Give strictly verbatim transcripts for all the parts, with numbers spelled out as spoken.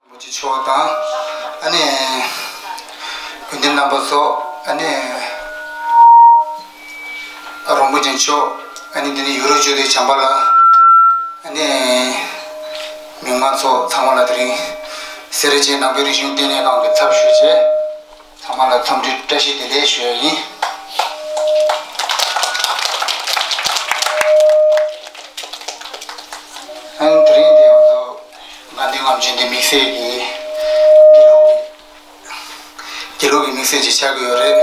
རིན་པོ་ཆེ་མཆོག་དང་། ཨ་ནི་དགེ་འདུན་རྣམ་པ་ཚོ། ཨ་ནི་རོང་པོ་ཆེན་མཆོག་ཨ་ནི་འདི་ནི་ཡུ་རོབ་ཆོས་སྡེའི་བྱམས་པ་ལགས། ཨ་ནི་མི་མང་ཚོ་ཚང་མ་ལ་དེ་རིང་སེ་ར་བྱེས་ནང་པའི་རིག་གཞུང་ལྟེ་གནས་ཁང་གི་ཚབ་ཞུས་བྱས། ཚང་མ་ལ་འཚམས་འདྲི་བཀྲ་ཤིས་བདེ་ལེགས་ཞུ་ཡ་ཡིན། ཨ་ནི་དེ་རིང་འདི་ང་ཚོ་དགའ་ལྡན་ལྔ་མཆོད་འདི་དམིགས་བསལ་གྱི་དགེ་ལུགས་ཀྱི་དགེ་ལུགས་ཀྱི་དམིགས་བསལ་ཅིག་ཆགས་ཀྱི་ཡོད་རེད།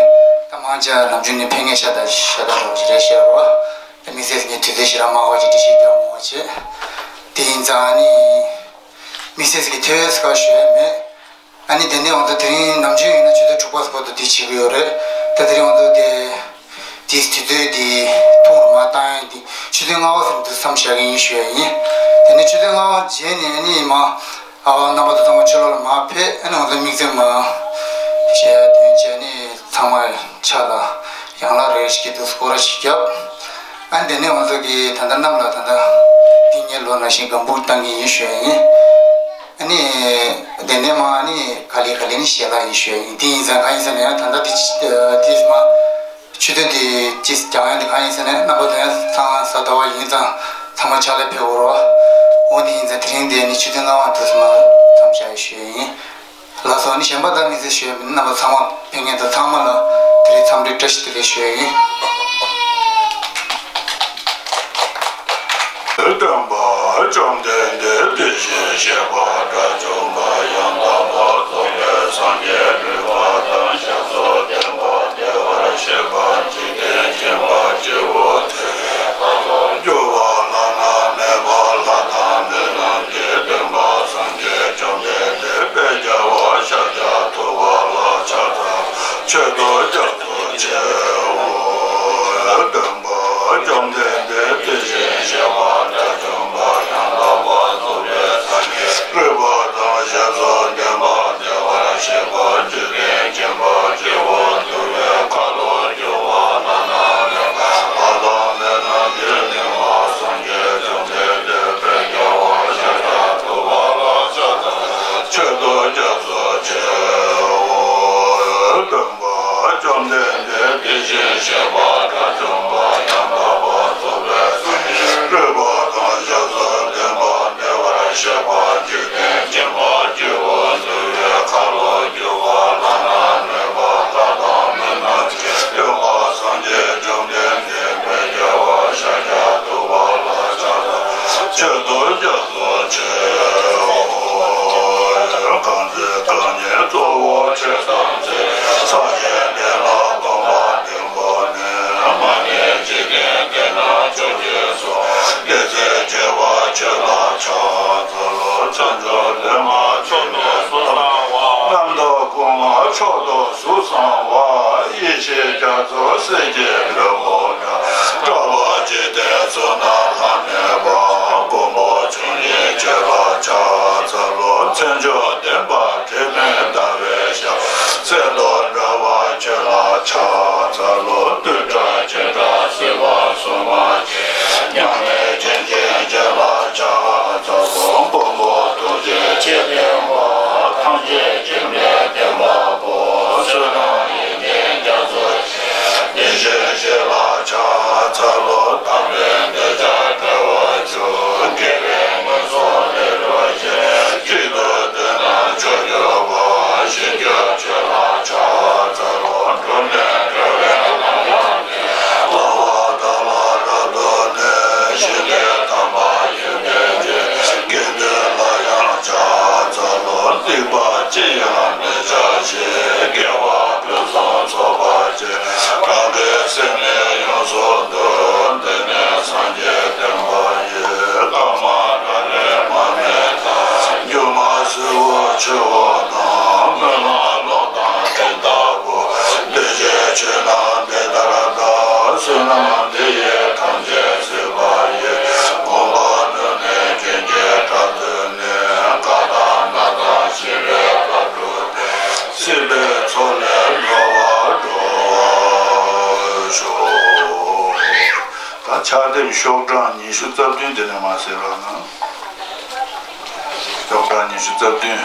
ད་མང་ཆེ་བ་ནམ་རྒྱུན་ནས་ཕེབས་མཁན་ཤ་སྟག་ཤ་སྟག་འདྲ་བོ་ཞིག་རེད་ཤེས་རོགས། ད་དམིགས་བསལ་ངས་དུས་ཚོད་ཞེ་དྲག་མང་བ་ཅིག་འགྲེལ་བཤད་རྒྱག་མང་བ་བྱས། དེ་ཡིན་ཙང་ཨ་ནི་དམིགས་བསལ་གྱི་ཐོས་ཟེར་བ་ཞུ་ཡ་མེད། ཨ་ནི་དེ་ནས་འོང་ད་དེ་རིང་ནམ་རྒྱུན་ཡིན་ན་ཆུ་ཚོད་དྲུག་པ་བར་དུ་འདི་བྱེད་ཀྱི་ཡོད་རེད། ད་དེ་རིང་འོང་ད་དེ་དེ་དུས་ཚོད་དེ་ཐུང་རུ་མ་བཏང་ཡ་དེ་ཆུ་ཚོད་ལྔ་པ་ཙམ་དུ་མཚམས་བཞག་གི་ཡིན་ཞུ་ཡ་ཡིན། དེ་ནས་ཆུ་ཚོད་ལྔ་པ་རྗེས་ནས་ཨ་ནི་མ། ཨ་རྣམ་པ་ཚོ་ཚང་མ་ཕྱི་ལོགས་ལ་མར་ཕེབས། ཨ་ནི་ང་ཚོ་དམིགས་བརྩེ་མ་བྱས་དོན་བྱས་ནས་ཚང་མ་ཕྱག་ལ་ཡང་ལ་རེ་ཞིག་གི་དུས་སྐོར་ར་ཞིག་བརྒྱབ། ཨ་ནི་དེ་ནས་ང་ཚོ་གི་ད་ལྟ་གནམ་ལ་ད་ལྟ་འདི་ཉིན་ལོ་ནང་བཞིན་སྒམ་པུ་བཏང་གི་ཡིན་ཞུ་ཡ་ཡིན། ཨ་ནི་དེ་ནས་མ་ཨ་ནི་ག་ལེ་ག་ལེ་ནི་ཞལ་ལག་ཡིན་ཞུ་ཡ་ཡིན། དེ་ཡིན་ཙང་གང་ཡིན་ཟེར་ན་ཡང་ད་ལྟ་དེ་དེ་མ། ཆུ་ཚོད་དེ་ཅི་རྒྱག་ཡ་དེ་གང་ཡིན་ཟེར་ན་རྣམ་པ་ཚོ་ཡང་ཚང་གཟའ་ཟླ་བ་ཡིན་ཙང་ཚང་མ་ཕྱག་ལས་ཕེབས་འོ་རོགས། འོ་དེ་ཡིན་ཙང་དེ་རིང་དེ་ནི་ཆུ་ཚོད་ལྔ་པ་དུས་སུ་མ་མཚམས་བཞག་ཡ་ཞུ་ཡ་ཡིན། ལགས་སོ། ནི་གཞན་པ་དང་དམིགས་བསལ་ཞུ་ཡ་མིན། རྣམ་པ་ཚང་མ་ཕེབས་མཁན་དང་ཚང་མ་ལ་དེ་རིང་འཚམས་འདྲི་བཀྲ་ཤིས་བདེ་ལེགས་ཞུ་ཡ་ཡིན། སྟོན་པ་བཅོམ་ལྡན་འདས་དེ་བཞིན་གཤེགས་པ་དགྲ་བཅོམ་པ་ཡང་དག་པར་རྫོགས་པའི་སངས་རྒྱས་འོད་དཔག་མེད་ཞབས་སོར་ལྡན་པ་བདེ་བར་གཤེགས་པ་འཇིག་རྟེན་མཁྱེན་པ་སྤྱི་བོ་དེ་བས་འཕགས་པར་གྱུར་པ་བླ་ན་མེད་པ་ལྷ་དང་མི་རྣམས་ཀྱི་སྟོན་པ་སངས་རྒྱས་བཅོམ་ལྡན་འདས་དཔལ་རྒྱལ་བ་ཤཱཀྱ་ཐུབ་པ་ལ་ཕྱག་འཚལ་མཆོད་དོ་སྐྱབས་སུ་མཆིའོ། སྟོན་པ་བཅོམ་ལྡན་འདས་དེ་བཞིན་གཤེགས་པ་དགྲ་བཅོམ་པ་ཡང་དག་པར་རྫོགས་པའི་སངས་རྒྱས་རོལ་པ་དང་ཞབས་སོར་ལྡན་པ་བདེ་བར་གཤེགས་པ་འཇིག་རྟེན་མཁྱེན་པ་སྤྱི་བོར་གྱུར་པའི་ཁ་ལོ་སྒྱུར་བ་བླ་ན་མེད་པ་ལྷ་དང་མི་རྣམས་ཀྱི་གླིང་པ་སངས་རྒྱས་བཅོམ་ལྡན་འདས་དཔལ་རྒྱལ་བ་ཤཱཀྱ་ཐུབ་པ་ལ་ཕྱག་འཚལ་མཆོད་དོ་སྐྱབས་སུ་མཆིའོ། སྟོན་པ་བཅོམ་ལྡན་འདས་དེ་བཞིན་གཤེགས་པ་དགྲ་བཅོམ་པ་ཡང་དག་པར་རྫོགས་པའི་སངས་རྒྱས་རོལ་པ་དང་ཞབས་སོར་ལྡན་པ་བདེ་བར་གཤེགས་པ་འཇིག་རྟེན་མཁྱེན་པ་སྤྱི་བོར་གྱུར་པའི་ཁ་ལོ་སྒྱུར་བ་བླ་ན་མེད་པ་ལྷ་དང་མི་རྣམས་ཀྱི་སྟོན་པ་སངས་རྒྱས་བཅོམ་ལྡན་འདས་དཔལ་རྒྱལ་བ་ཤཱཀྱ་ཐུབ་པ་ལ་ཕྱག་འཚལ་མཆོད་དོ་སྐྱབས་སུ་མཆིའོ། གང་ཚེ་རྐང་གཉིས་གཙོ་བོ་ཆོས་དམ་ཚིག །ཕྱག་གཡས་གཡོན་ལ་གོམ་པ་བདུན་བོར་ནས། མ་ཎི་འཇིག་རྟེན་བདེ་གནས་མཆོག་གི་གཟུངས། བདེ་གསལ་བྱེ་བ་ཆོས་ལ་ཕྱག་འཚལ་ལོ། མཚན་མཆོག་ལྡན་པ་ཕྱོགས་བཅུར་སྤེལ་བ། རྣམ་དག་སྐུ་མངའ་མཆོག་ཏུ་གཟུགས་བཟང་བ། ཡེ་ཤེས་རྒྱ་མཚོ་གསེར་གྱི་ལྷུན་པོ་འདྲ། གྲགས་པ་འཇིག་རྟེན་གསུམ་ན་ལྷག་མེད་པ། མགོན་པོ་འབྱུང་གནས་ཆོས་ལ་ཕྱག་འཚལ་ལོ། མཚན་མཆོག་ལྡན་པ་དྲི་མེད་ཟླ་བའི་ཞབས། གསེར་མདོག་འདྲ་བ་ཆོས་ལ་ཕྱག་འཚལ་ལོ། བདུད་དགྲ་བཅོམ་པ་སྲིད་པ་སྲུང་བར་བྱེད། མྱ་ངན་ཞི་བྱེད་ཆོས་ལ་ཕྱག་འཚལ་ལོ། མགོན་པོ་ཐུགས་རྗེ་ཆེ་ལྡན་པ། ཐམས་ཅད་མཁྱེན་པའི་བསྟན་པ་པོ། བསོད་ནམས་ཡོན་ཏན་རྒྱ་མཚོ་ཆེ། དེ་བཞིན་གཤེགས་ལ་ཕྱག་འཚལ་ལོ། དམ་པའི་གདུལ་བྱ་བདེ་བར་གྱུར། དགེ་བའི་ངན་སོང་ལས་གྲོལ་ཕྱིར། གཅིག་ཏུ་བསྡུས་ན་མཆོག་གྱུར་པ། ཞིང་བཅུ་ཆོས་ལ་ཕྱག་འཚལ་ལོ། འགྲོ་ནས་འགྲོ་བའི་ལམ་ཡང་ནི། ལྷ་བ་དག་ལ་རབ་ཏུ་གནས། ཞིང་གི་དམ་པ་ཡོན་ཏན་ཅན། དགེ་འདུན་ལ་ཡང་ཕྱག་འཚལ་ལོ། སྡིག་པ་ཅི་ཡང་མི་བྱ་ཞིང་། དགེ་བ་ཕུན་སུམ་ཚོགས་པར་བྱེད། རང་གི་སེམས་ནི་ཡོངས་སུ་འདུལ། འདི་ནི་སངས་རྒྱས་བསྟན་པ་ཡི། བླ་མ་རང་ལས་མ་འདས་དང་། སྒྱུ་མ་ཟེར་བའི་ཆོས་འོ་དང་། སྨོན་ལམ་ཀློང་དང་སྤྲིན་ལྟ་བུ། འདུས་བྱས་ཆོས་རྣམས་འདི་ལྟར་གདའ། བསོད་ནམས་འདི་ཡིས་ཐམས་ཅད་གཟིགས་པ་ཡི། མངོན་པར་མཐོང་ནས་སྐྱོན་གྱི་དགྲ་བཏུལ་ནས། རྐང་དང་སྣ་དང་ཞི་བའི་བཀའ་སྒྲུབ་སྟེ། སྲིད་པའི་མཚོ་ལས་སྒྲོལ་བར་འགྲོ་བར་ཤོག །ད་ཕྱག་དེབ་ཤོག་གྲངས་ཉི་ཤུ་རྩ་བདུན་དེ་ནས་མར་གསན་རོགས་གནང་། ཤོག་གྲངས་ཉི་ཤུ་རྩ་བདུན།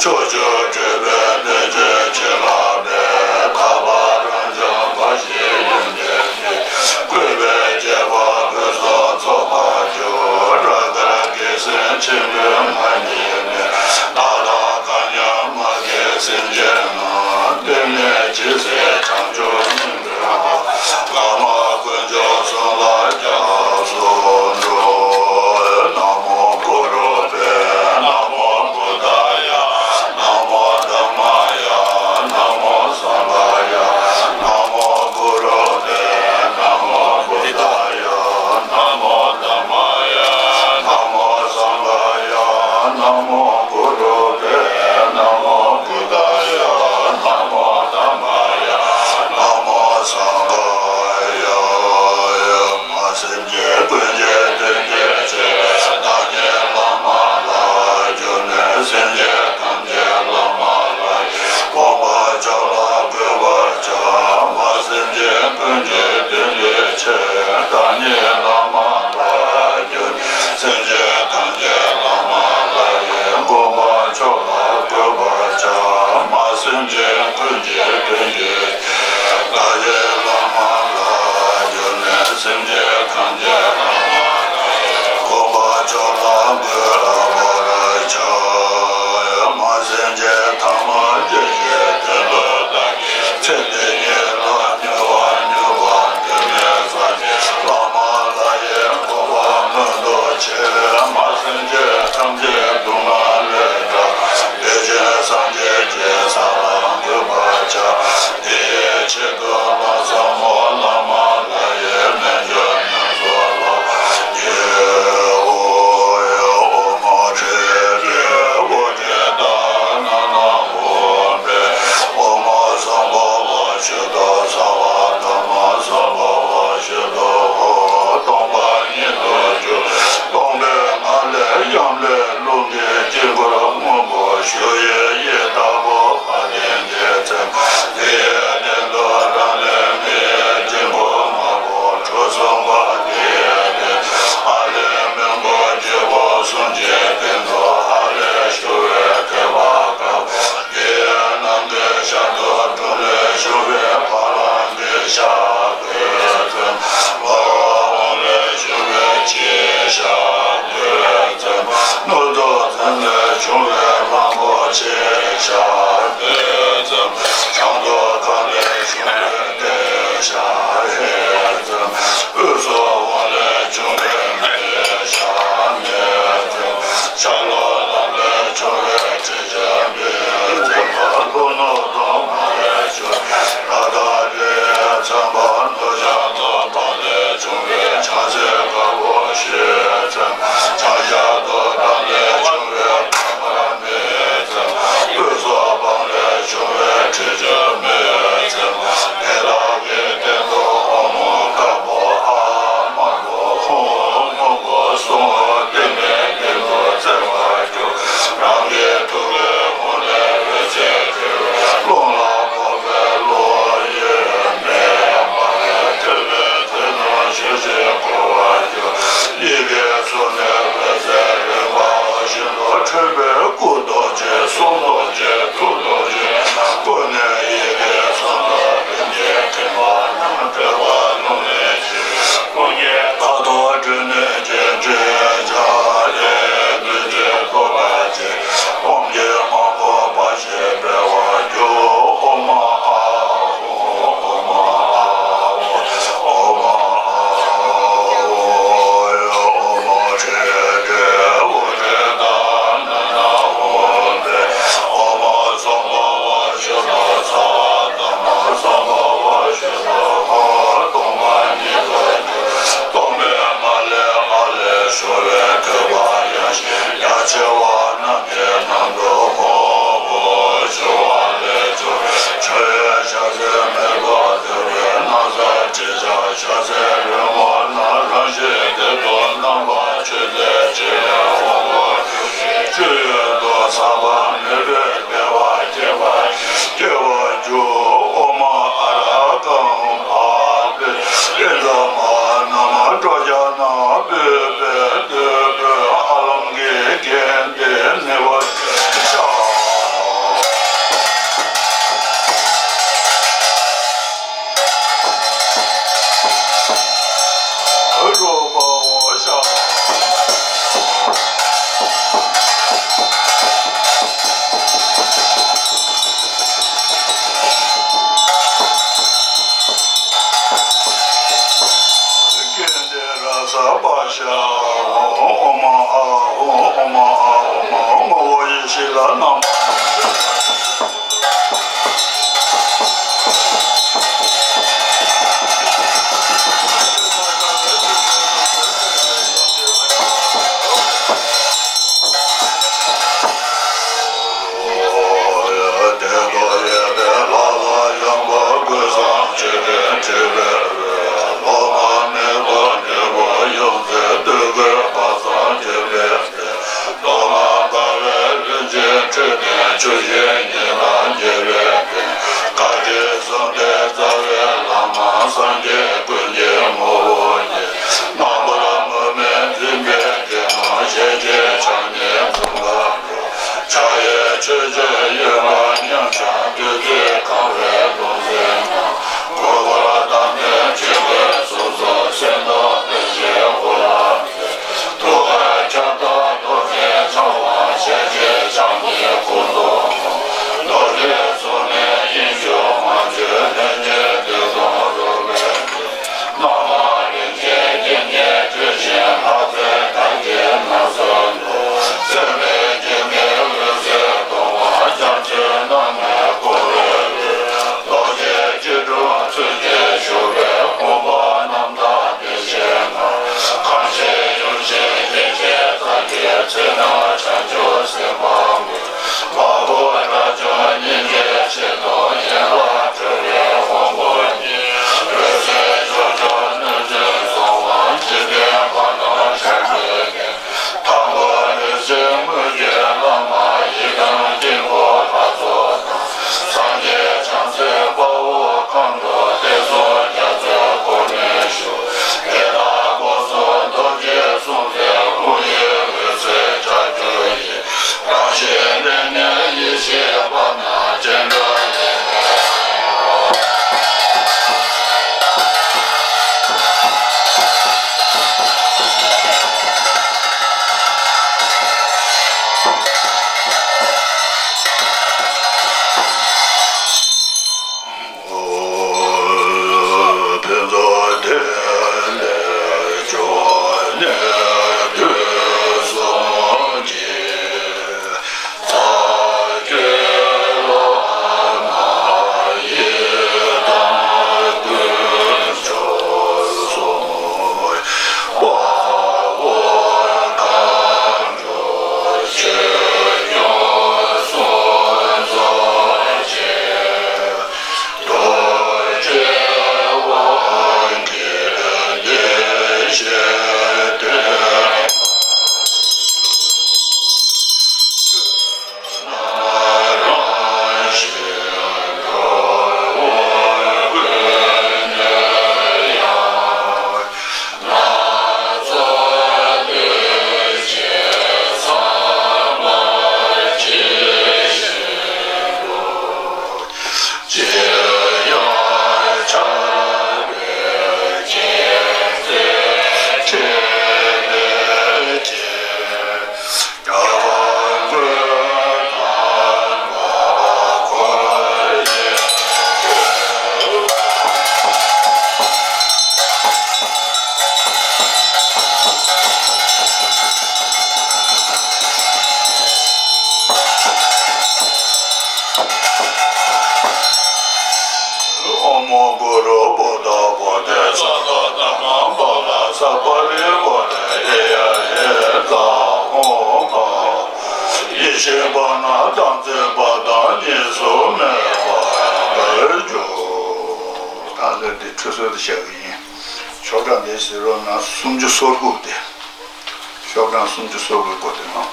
ཕྱོགས་བཅུར་སྤྲུལ་པའི་གདུལ་བྱའི་བྱིན་རླབས་ལས། དག་པ་རབ་འབྱམས་འཕགས་བཞིའི་ཡོན་ཏན་གྱིས། བསྐུལ་བའི་བྱེད་པ་ཕུན་སུམ་ཚོགས་པར་གྱུར། རབ་དཀར་རྒྱལ་མཚན་ཆེན་པོའི་ངག་གཉིས་ནས། ནགས་དང་གངས་རྙིང་མ་གི་སེམས་ཅན་རྣམས། བཏུལ་ནས་ཇི་སྲིད་བྱང་ཆུབ་སྙིང་པོའི་ངོ་། བླ་མ་དཀོན་མཆོག་གསུམ་ལ་སྐྱབས་སུ་འགྲོ། ན་མོ་གུ་རུ་བྷྱཿ། ན་མོ་བུདྡྷཱ་ཡ། ན་མོ་དྷརྨཱ་ཡ། ན་མོ་སངྒྷཱ་ཡ། ན་མོ་གུ་རུ་བྷྱཿ། ན་མོ་བུདྡྷཱ་ཡ། ན་མོ་དྷརྨཱ་ཡ། ན་མོ་སངྒྷཱ་ཡ། ན་མོ་གུ་རུ་བྷྱཿ། ན་མོ་བུདྡྷཱ་ཡ། ན་མོ་དྷརྨཱ་ཡ། ན་མོ་སངྒྷཱ་ཡ། མ་སེམས་ཅན་ཀུན་གྱི་དོན་གྱི་ཕྱིར། བདག་ཉིད་བླ་མ་ལ་བརྒྱུད་ནས། སེམས་ཅན་ཐམས་ཅད་བླ་མ་ལ་ཡི་དགོངས་པ་མཆོག་ལ་འགོད་པར་བྱ། མ་སེམས་ཅན་ཀུན་གྱི་དོན་གྱི་ཕྱིར། བདག་ཉིད་བླ་མ་ལ་བརྒྱུད་ནས། སེམས་ཅན་ཐམས་ཅད་བླ་མ་ལ་ཡི་དགོངས་པ་མཆོག་ལ་འགོད་པར་བྱ། མ་སེམས་ཅན་ཀུན་གྱི་དོན་གྱི་བདག་ཉིད་བླ་མ་ལ་བརྒྱུད་ནས། སེམས་ཅན་ཐམས་ཅད་བླ་མ་ལ་ཡི་དགོངས་པ་མཆོག་ལ་འགོད་པར་བྱ། མ་སེམས་ཅན་ཐ་མ་སྐྱེ་བའི་དོན་དུ་བདག་གིས་ཚེ་འདི་ཉིད་ལ་མྱུར་བ་མྱུར་བ་དོན་མེད་སངས་རྒྱས་བླ་མ་ལ་ཡི་དགོངས་པ་མངོན་དུ་བྱས། མ་སེམས་ཅན་ཐམས་ཅད་སྡུག་བསྔལ་ལས་བསྒྲལ་བའི་ཆེད་སངས་རྒྱས་ཀྱི་ས་ལ་འགོད་པར་བྱ། དེའི་ཆེད་དུ་ལམ་ཟབ་མོ་བླ་མ་ལ་ཡི་རྣལ་འབྱོར་ཉམས་སུ་བླང་བར་བགྱི། ཨོ་ཡ་ཨོ་མ་ཧྲཱིཿ་ཧྲཱིཿ། ཨོ་ཏདྱ་ན་ན་ཨོ་བྷྱཿ། ཨོ་མ་སམྦྷ་ཝ་ཤུདྡྷ་སརྦ་དྷརྨ་སམྦྷ་ཝ་ཤུདྡྷ་ཨོ། སྟོང་པ་ཉིད་དུ་གྱུར། སྟོང་པའི་ངང་ལས་ཡམ་ལས་རླུང་ ཨོཾ་གུ་རུ་བོ་དྷ་བོ་དྷི་ས་ཏྭ་དྷརྨ་པཱ་ལ་ས་པ་རི་ཝཱ་ར་ཨེ་ཡ་ཧེ་ཛ་ཨོཾ་ཨཱཿ་ཡེ་ཤེས་པ་རྣམས་དམ་ཚིག་པ་དང་གཉིས་སུ་མེད་པར་གྱུར། ད་ལྟ་འདི་ཁྲུས་གསོལ་དུ་བཞག་གི་ཡིན། ཤོག་གྲངས་འདི་གཟིགས་རོགས་གནང་། སུམ་ཅུ་སོ་དགུ་སྟེ། ཤོག་གྲངས་སུམ་ཅུ་སོ་དགུའི་སྐོར་དེ་ནོ།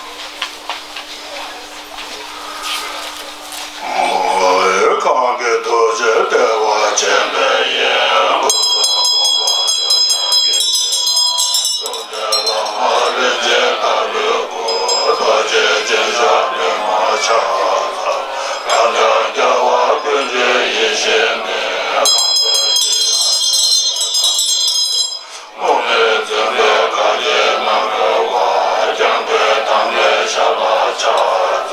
གང་གིས་ཐུགས་རྗེས་བདེ་བ་ཅན་པའི་ཡིད། དངོས་མེད་འཛིན་པའི་བཀའ་བརྒྱད་རྣམ་གྲོལ་བ། རྐྱང་པའི་དམ་ལས་ཞབས་ལ་ཕྱག་འཚལ།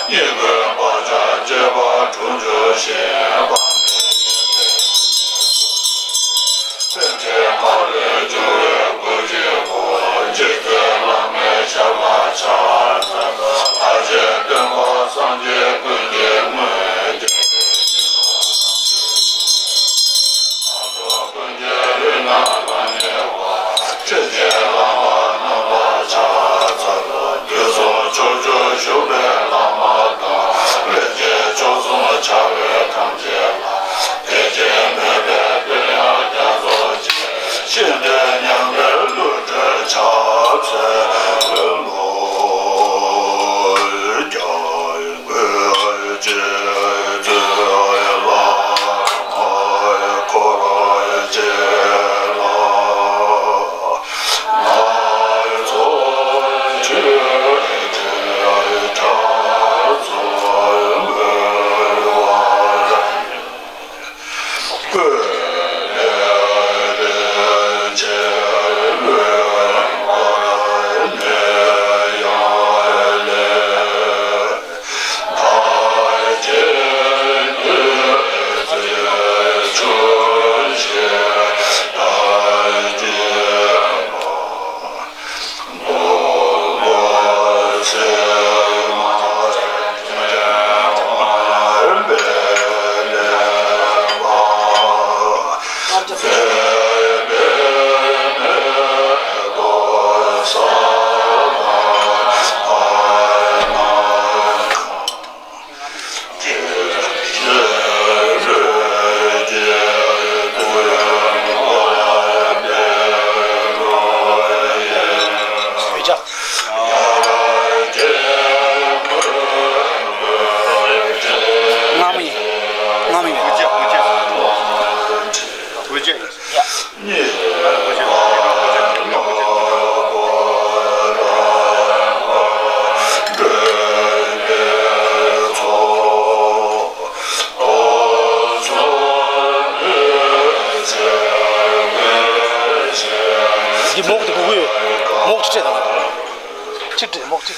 སྙིང་པོའི་བག་ཆགས་བཅས་པ་འཁྲུལ་འགྱུར་ཞིང་། སེམས་ཅན་ཕ་རོལ་འཇུག་པའི་སྒོ་འབྱེད་པ། རྗེ་བཙུན་བླ་མའི་ཞབས་ལ་ཕྱག་འཚལ། ལྷ་ཆེན་སྟོན་པ་སངས་རྒྱས་ཀུན་གྱི་དངོས། ཀུན་གྱི་ལུས་རྣམས་ལ་གནས་པ། ཁྲི་ཆེན་ལྷ་མོ་རྣམས་ལ་ཕྱག་འཚལ་ལོ། དུས་གསུམ་ཕྱོགས་བཅུར་བཞུགས་པའི་བླ་མ་དང་། ལྷན་ཅིག་མཆོག་གསུམ་ཕྱག་རོལ་ཐམས་ཅད་ལ། དད་ཅིང་མོས་པའི་དཔེ་ཡང་རྒྱ་མཚོ་ཆེ། ཤིན་ཏུ་མཉམ་པའི་བློ་གྲོས་ཕྱག་འཚལ་ལོ། འདི་མོག་དེ་གུ་གུ་ཡོད། མོག་ཅིག་སྤྲད་དང་། ཅིག་སྤྲད། མོག་ཅིག་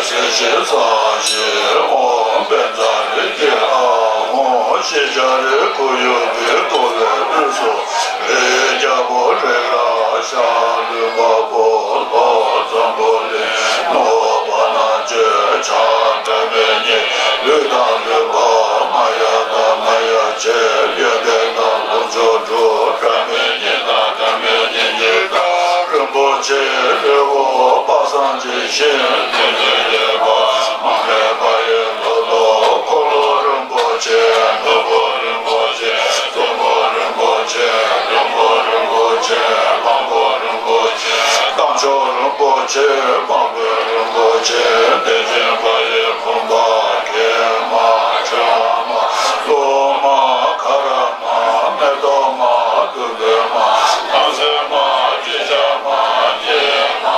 སྲིད་ཞིའི་ས་གཞི་འོག་པད་ཚལ་གྱི་ཨ་ཧོང་ཤེལ་བྱ་རི་ཁོར་ཡུག་གི་ཀོ་བའི་དབུས་སུ། རི་རྒྱལ་པོ་རི་རབ་ཤར་ལུས་འཕགས་པོ་ལྷོ་འཛམ་བུ་གླིང་ནུབ་བར་སྣང་མཆོད་ཕྱག་འབྲལ་མེད་ཉིད་ལུས་དང་ལུས་འཕགས་མ་ཡ་དང་མ་ཡ་མཆོད་ཡོན་ཏན་དང་ལྷུན་གྱིས་གྲུབ་འབྲལ་མེད་ཉིད་དང་འབྲལ་མེད་ཉིད་ཀྱི་བདག་རིན་པོ་ཆེ་ལུས་འཕགས་པ་སངས་རྒྱས་ཞིང་དུས་གསུམ་གྱི་བདག་མ་ལུས་པ་ཡི་ལྷ་ཚོགས་འཁོར་ལོ་རིན་པོ་ཆེ་ནོར་བུ་རིན་པོ་ཆེ་གསུང་འབུམ་རིན་པོ་ཆེ་ལྷུན་པོ་རིན་པོ་ཆེ་གླང་པོ་རིན་པོ་ཆེ་རྟ་མཆོག་རིན་པོ་ཆེ་དམག་དཔོན་རིན་པོ་ཆེ་དེ་བཞིན་པ་ཡི་བུམ་པ་གེགས་མ་ཕྲ་མ་ལོ་མ་ཁ་ར་མ་མེ་ཏོག་མ་བདུག་སྤོས་མ་སྣང་གསལ་མ་དྲི་ཆབ་མ་སྐྱེམས་མ་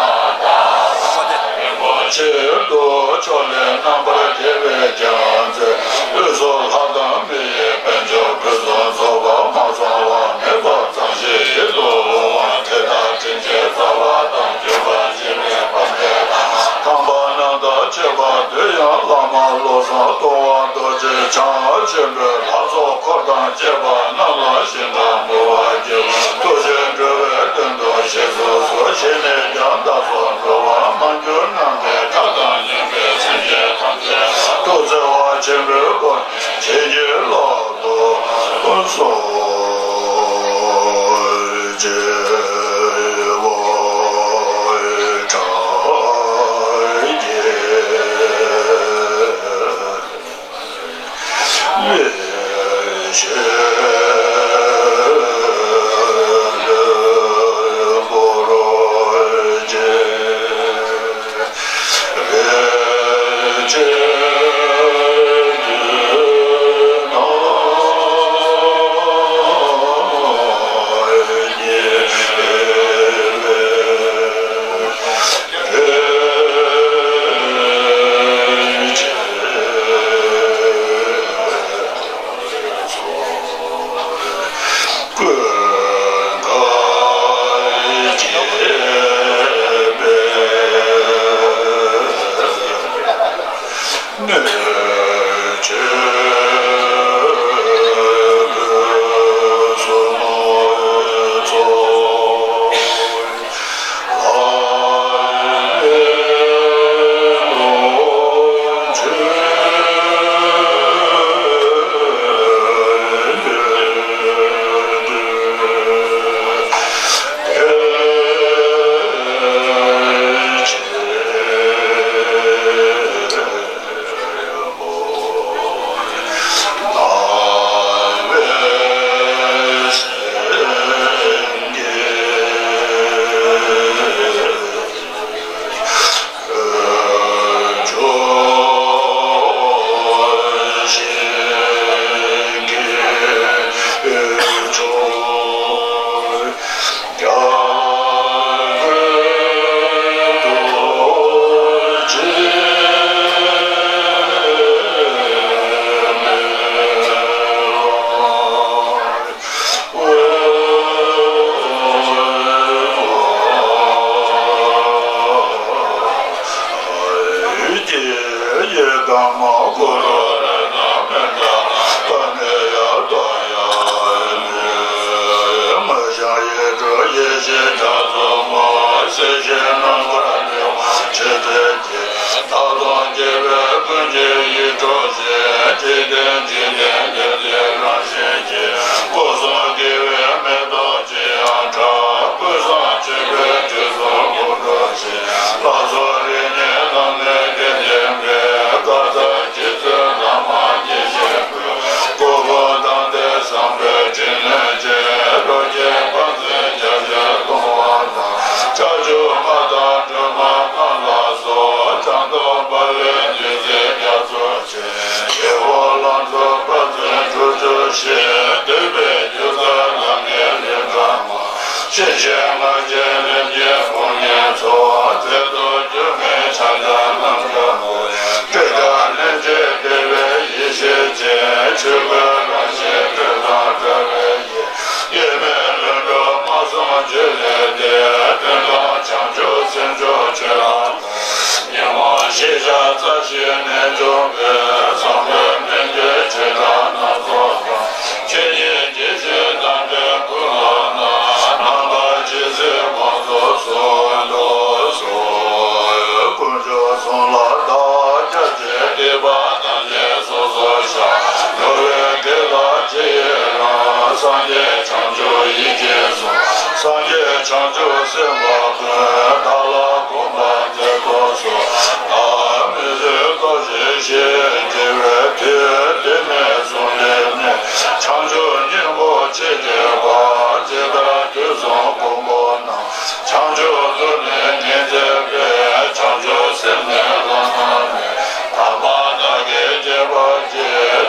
དང་རིན་པོ་ཆེ་དུ་ཕྱོགས་ལས་རྣམ་པར་རྒྱལ་བའི་རྒྱལ་མཚན་དབུས་སུ་ལྷ་དང་མི་ཡི་དཔལ་འབྱོར་ཕུན་སུམ་ཚོགས་པ་མ་ཚང་བ་མེད་པ་ཙམ་ཞིག་ཡིད་དུ་འོང་བ་དེ་དག་དྲིན་ཅན་རྩ་བ་དང་བརྒྱུད་པ་ཆེ་བའི་དཔལ་ལྡན་དང་ཐང་པ་རྣམས་དང་བཅས་པ་དུ་ཡང་བླ་མ་བློ་བཟང་ལྟུང་བ་རྡོ་རྗེ་འཆང་ཆེན་པོའི་ལྷ་ཚོགས་འཁོར་དང་བཅས་པ་རྣམས་ལ་ཞིང་དང་འབུལ་བ་བགྱིའོ། ཐུགས་རྗེས་འགྲོ་བའི་དོན་དུ་གཤེགས་སུ་གསོལ། གཤེགས་ནས་ཀྱང་བདག་སོགས་འགྲོ་བ་མ་གྱུར་ནམ་མཁའི་མཐའ་དང་མཉམ་པའི་སེམས་ཅན་ཐམས་ཅད་ཐུགས་བརྩེ་བ་ཆེན་པོའི་སྒོ་ནས་བྱིན་གྱིས་བརླབ་ཏུ་གསོལ་ཇི།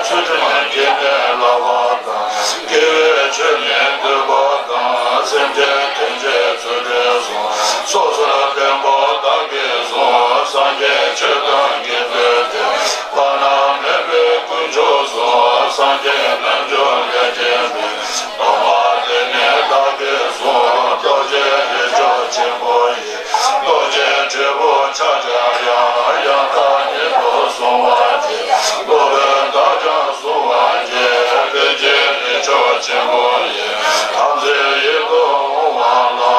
ཚུལ་ཁྲིམས་སྐྱེས་ནས་བསླབ་པ་དང་། དགེ་བའི་ཆོས་ནི་འདུལ་བ་དང་། སེམས་ཅན་ཐམས་ཅད་ཚུལ་ཁྲིམས་སྲུང་། སོ་སོར་བསྟན་པ་བདག་གིས་བསྲུང་། སངས་རྒྱས་ཆོས་དང་དགེ་ཚུལ་ལྡན། བླ་ན་མེད་པའི་དཀོན་མཆོག་གསུམ། སངས་རྒྱས་རྣལ་འབྱོར་ལས་ཀྱི་མེས། སྡོམ་པ་འདི་ནི་བདག་གིས་བསྲུང་། རྡོ་རྗེ་རིགས་མཆོག་ཆེན་པོ་ཡི། རྡོ་རྗེ་དྲིལ་བུ་ཕྱག་རྒྱ་ཡང་། ཡང་དག་ཉིད་དུ་བཟུང་བར་བགྱི། སློབ་དཔོན་བདག་ཀྱང་བཟུང་བར་བགྱི། རིགས་ཀྱི་རིགས་མཆོག་ཆེན་པོ་ཡི། དམ་ཚིག་ཡིད་དུ་འོང་བ་ལ།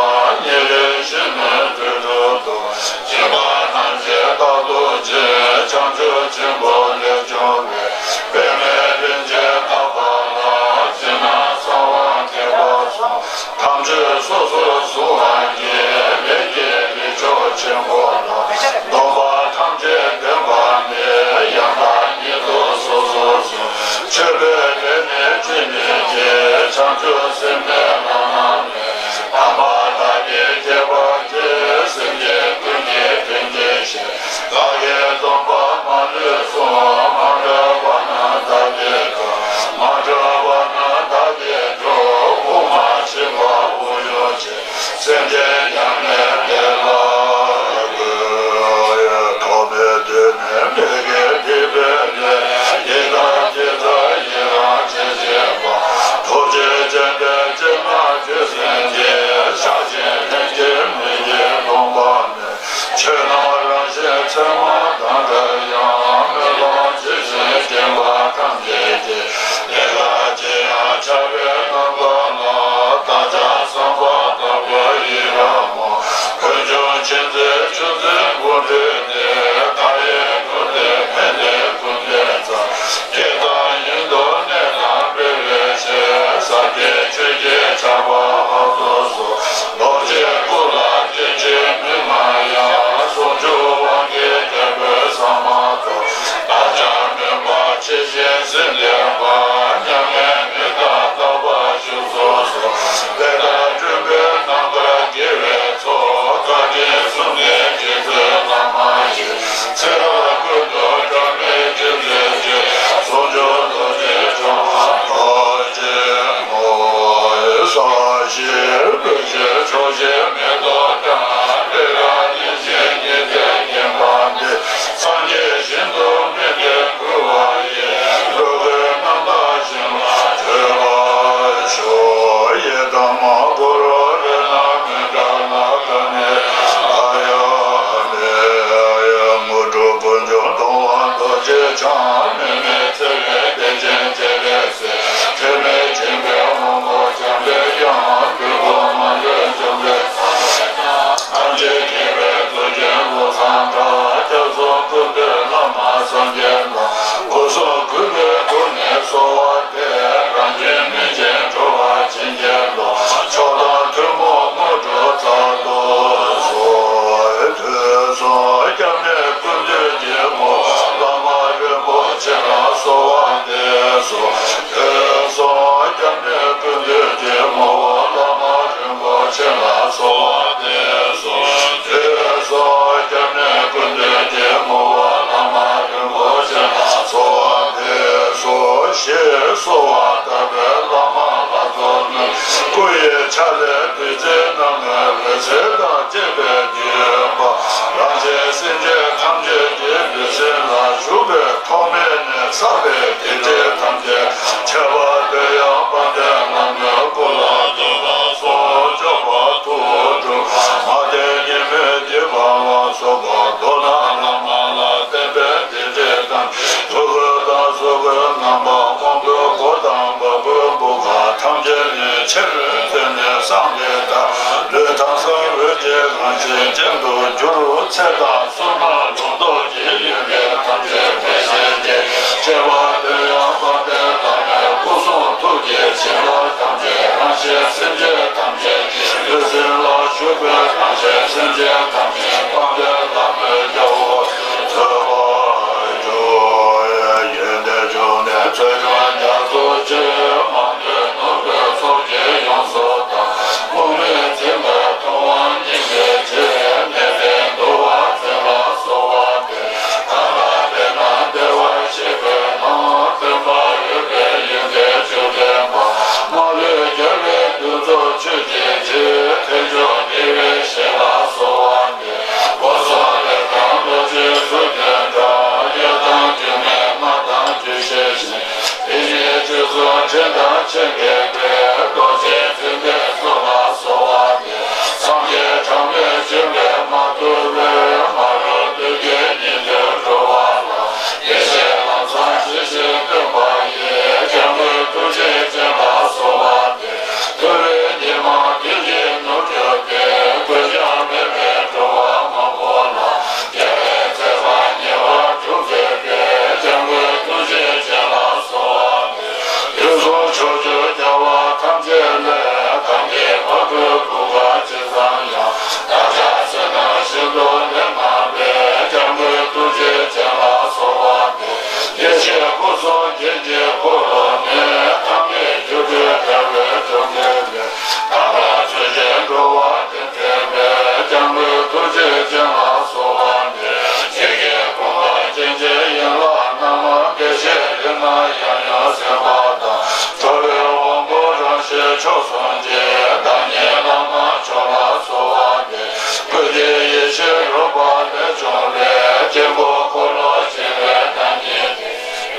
ཉེ་རིང་ཞི་གནས་དུས་དྲུག་ཏུ། སྦྱིན་པ་རྣམས་ཀྱིས་རྟག་ཏུ་བྱིན། བྱང་ཆུབ་ཆེན་པོ་ལས་བྱུང་བའི། པདྨའི་རིན་ཆེན་ཏག་ཏག་ལ། ཕྱི་ནང་གསང་བ་ཐེག་པ་གསུམ། དམ་ཆོས་སོ་སོར་བཟུང་བར་བགྱི། རིགས་ཀྱི་རིགས་མཆོག་ཆེན་པོ་ལ། སྡོམ་པ་ཐམས་ཅད་ལྡན་པ་ནི། ཡང་དག་ཉིད་དུ་སོ་སོར་བཟུང་། མཆོད་པའི་རིགས་ནི་ཅི་ནས་སྐྱེ། བྱང་ཆུབ་སེམས་ནི་བླ་ན་མེད། དམ་པ་བདག་གིས་བསྐྱེད་པར་བགྱི། སེམས་ཅན་ཀུན་གྱི་དོན་གྱི་ཕྱིར། བདག་གིས་སྡོམ་པ་མ་ལུས་བསྲུང་། མ་འབྲལ་བ་རྣམས་བདག་གིས་བསྐང་། མ་གྲོལ་བ་རྣམས་བདག་གིས་སྒྲོལ། དབུགས་མ་ཕྱིན་པར་དབུགས་དབྱུང་བྱེད། སེམས་ཅན་ཡང་ནི་བདེ་ལ་འགོད། ཐོག་མེད་དུས་ནས་མི་དགེ་སྡིག་པའི་ལས། ཡི་དམ་ཡི་དམ་ཡི་རང་བྱེད་བྱེད་པ། ཐུགས་རྗེ་ཅན་དེ་སྤྱན་དང་ཆོས་སེམས་ཀྱིས། ཕྱག་ཆེན་ལྷན་སྐྱེས་མི་ཡི་ལུང་པ་མེད། ཆོས་རྣམས་རང་བཞིན་ཚད་མ་དང་འདྲ་ཡང་། སྨོན་ལམ་ཇི་བཞིན་སྐྱེ་བ་ཐམས་ཅད་ཀྱི། ལས་ལ་ཇི་ཡང་བྱ་བའི་རྣམ་པ་ལ། བདག་ཅག་བསམ་པ་ལྟ་བུ་ཡི་རང་ངོ་། ཀུན་འབྱུང་ཆེན་པོའི་ཆུ་འཛིན་དགུ་འདྲེས་ཏེ། མཐའ་ཡས་ཀུན་ཏུ་འཕེན་པའི་ཀུན་ཏུ་བརྩེགས། སྐད་དང་ཡུལ་དུ་གནས་དང་སྤེལ་བའི་ཕྱིར། ཟབ་རྒྱས་ཆོས་ཀྱི་ཆར་པ་ཕབ་ཏུ་གསོལ། རྡོ་རྗེའི་སྐུ་ལ་བརྟེན་ཅིང་མི་མངའ་ཡང་། ཟུང་འཇུག་དབང་གི་རྒྱལ་པོའི་ཟ་མ་ཏོག། བདག་ཅག་སྨོན་པ་ཇི་བཞིན་སེམས་ལྡན་པ། མྱ་ངན་མི་འདའ་རྟག་པར་བཞུགས་སུ་གསོལ། དེ་ལྟར་བསྐྲུན་པའི་རྣམ་ཐར་དགེ་བའི་ཚོགས། བཀའ་དྲིན་གསུམ་ལྡན་རྗེ་བཙུན་བླ་མ་ཡི། ཚེ་རབས་ཀུན་ཏུ་བྲལ་མེད་རྗེས་འབྲེལ་གྱི། ཟུང་འཇུག་རྡོ་རྗེ་འཆང་རྡོ་རྗེ་ངོ་། ས་གཞི་སྤོས་ཀྱི་ཕྱོགས་བཞིར་མེ་ཏོག་བཀྲ། པད་དཀར་གླིང་བཞི་ཉི་ཟེར་བརྒྱན་པ་འདི། སངས་རྒྱས་ཞིང་དུ་སྨིན་པའི་མགུལ་བ་ཡིས། འགྲོ་ཀུན་རྣམ་དག་ཞིང་ལ་སྤྱོད་པར་ཤོག། ཡི་དམ་དཀོར་རོ་རེ་ན་མི་འབྲལ་ལ། ག་ནི་འདའ་ཡང་མེད། དངོས་གྲུབ་ཀུན་འབྱུང་གཏོང་བ་རྡོ་རྗེ་འཆང་། གནོད་མེད་འཚེ་བའི་བདེ་ཆེན་སྤྱན་རས་གཟིགས། འཁྲུལ་མེད་འཆིང་བའི་དབང་པོ་འཇམ་པའི་དབྱངས། བདུད་དཔུང་མ་ལུས་འཇོམས་པའི་ཐམས་ཅད་མཁྱེན་པའི་གཙུག་རྒྱན་ཀླུ་བཟང་གྲགས། སྐྱབས་གསུམ་ཀུན་འདུས་བླ་མ་སངས་རྒྱས་ལ། སྒོ་གསུམ་གུས་པས་བསྐུལ་ནས་གསོལ་བ་འདེབས། རང་བཞིན་སྨིན་ཅིང་གྲོལ་བར་བྱིན་གྱིས་རློབས། མཆོག་དང་ཐུན་མོང་དངོས་གྲུབ་སྩལ་དུ་གསོལ། དུས་གསུམ་སྐྱབས་གནས་ཀུན་འདུས་ཀྱི་ངོ་བོ། བླ་མ་རིན་པོ་ཆེ་ལ་གསོལ་བ་འདེབས་སོ། དུས་གསུམ་སྐྱབས་གནས་ཀུན་འདུས་ཀྱི་ངོ་བོ། བླ་མ་རིན་པོ་ཆེ་ལ་གསོལ་བ་འདེབས་སོ། དུས་གསུམ་སྐྱབས་གནས་ཀུན་འདུས་ཀྱི་ངོ་བོ། བླ་མ་རིན་པོ་ཆེ་ལ་གསོལ་བ་འདེབས་སོ། ཞེས་གསོལ་བ་བཏབ་པས་བླ་མ་ལ་གསོལ་ནས། སྐུ་ཡི་ཕྱག་ལས་བདུད་རྩི་རྣམས་ནི། འོད་ཟེར་དང་བཅས་པས་བརྗིད་པ། རང་གཞན་སེམས་ཅན་ཐམས་ཅད་ཀྱི་ལུས་སེམས་ལ། ཞུགས་པའི་ཐོག་མེད་ནས་བསགས་པའི་སྡིག་སྒྲིབ་ཐམས་ཅད། ཁྱབ་པ་དོན་ཡང་དཔལ་ལྡན་བླ་མའི་སྐུ་ལ་འདུད་པ་སོགས། སྐྱོབ་པ་ཐུགས་སྒྲུབ། མ་བསྟེན་ཉེས་དམིགས་སྡིག་པ་ལ་སོགས་པ། མདོར་ན་བླ་མ་ལ་བརྟེན་པའི་སྡིག་སྒྲིབ་དང་། ཐུགས་ཀྱི་དང་གཟུགས་ཀྱི་རྣམ་པ། དབང་པོའི་གོ་དང་བ་སྤུའི་བུ་ག་ཐམས་ཅད་ནི། ཕྱི་རོལ་དུ་ནི་སངས་རྒྱས་དང་། ལུས་ཐམས་ཅད་འོད་ཀྱི་རང་བཞིན་ཅན་དུ་གྱུར། ཚེ་དང་བསོད་ནམས་ལོངས་སྤྱོད་ཀྱི་ཡོན་ཏན་ཐམས་ཅད་འཕེལ་ཕྱིར་ཏེ། སྐྱེ་བ་དོན་ཡང་དཔལ་ལྡན་བླ་མའི་སྐུ་གསུང་ཐུགས་ཀྱི་བྱིན་རླབས་ཐམས་ཅད་རང་གཞན་སེམས་ཅན་ཐམས་ཅད་ཀྱི་ལུས་སེམས་ལ་ཞུགས་པའི་རང་གཞན་སེམས་ཅན་ཐམས་ཅད་དཔལ་ལྡན་བླ་མའི་རྒྱལ་པོ་ཐོབ་པར་འགྱུར། ཡོན་ཏན་འབྱུང་གནས་ཚུལ་ཁྲིམས་རྒྱ་མཚོ་ཆེ། མང་ཐོས་ནོར་བུའི་ཚོགས་ཀྱིས་ཡོངས་སུ་དག། དམིགས་མེད་མཛད་པའི་མཐོང་བ་སྙིང་གི་རྗེ། གནས་བརྟན་འདུལ་བ་མཛད་ལ་གསོལ་བ་འདེབས། གང་ལ་དཔེར་ན་བདེ་བར་གཤེགས་པའི་ལྷ། སྟོན་པ་ ཀྱེ་ཀྱེ་འཁོར་ལོ་ནི། ཐ་མལ་སྒྱུ་འཕྲུལ་དྲ་བའི་འཇོམས་མཛད་པའི། ཐར་པ་ཆོས་ཀྱི་འགྲོ་བ་འདྲེན་མཛད་པའི། འཇམ་མགོན་ཐུགས་རྗེ་ཅན་ལ་གསོལ་བ་འདེབས། ཇི་སྐད་དགོངས་པ་ཇི་བཞིན་ཡན་ལག་རྣམས། དགེ་བཤེས་རིགས་སྣ་ཡང་ཡང་གསན་པ་དང་། འགྲོ་བའི་དབང་པོ་རང་བཞིན་མཆོག་ཟུང་གི། བདག་ཉིད་བླ་མ་མཆོག་ལ་གསོལ་བ་འདེབས། ཀུན་གྱི་ཡེ་ཤེས་རོལ་པ་ལས་བྱུང་བའི། དཀྱིལ་འཁོར་འཁོར་ལོ་བྱེ་བའི་བདག་ཉིད་དེ།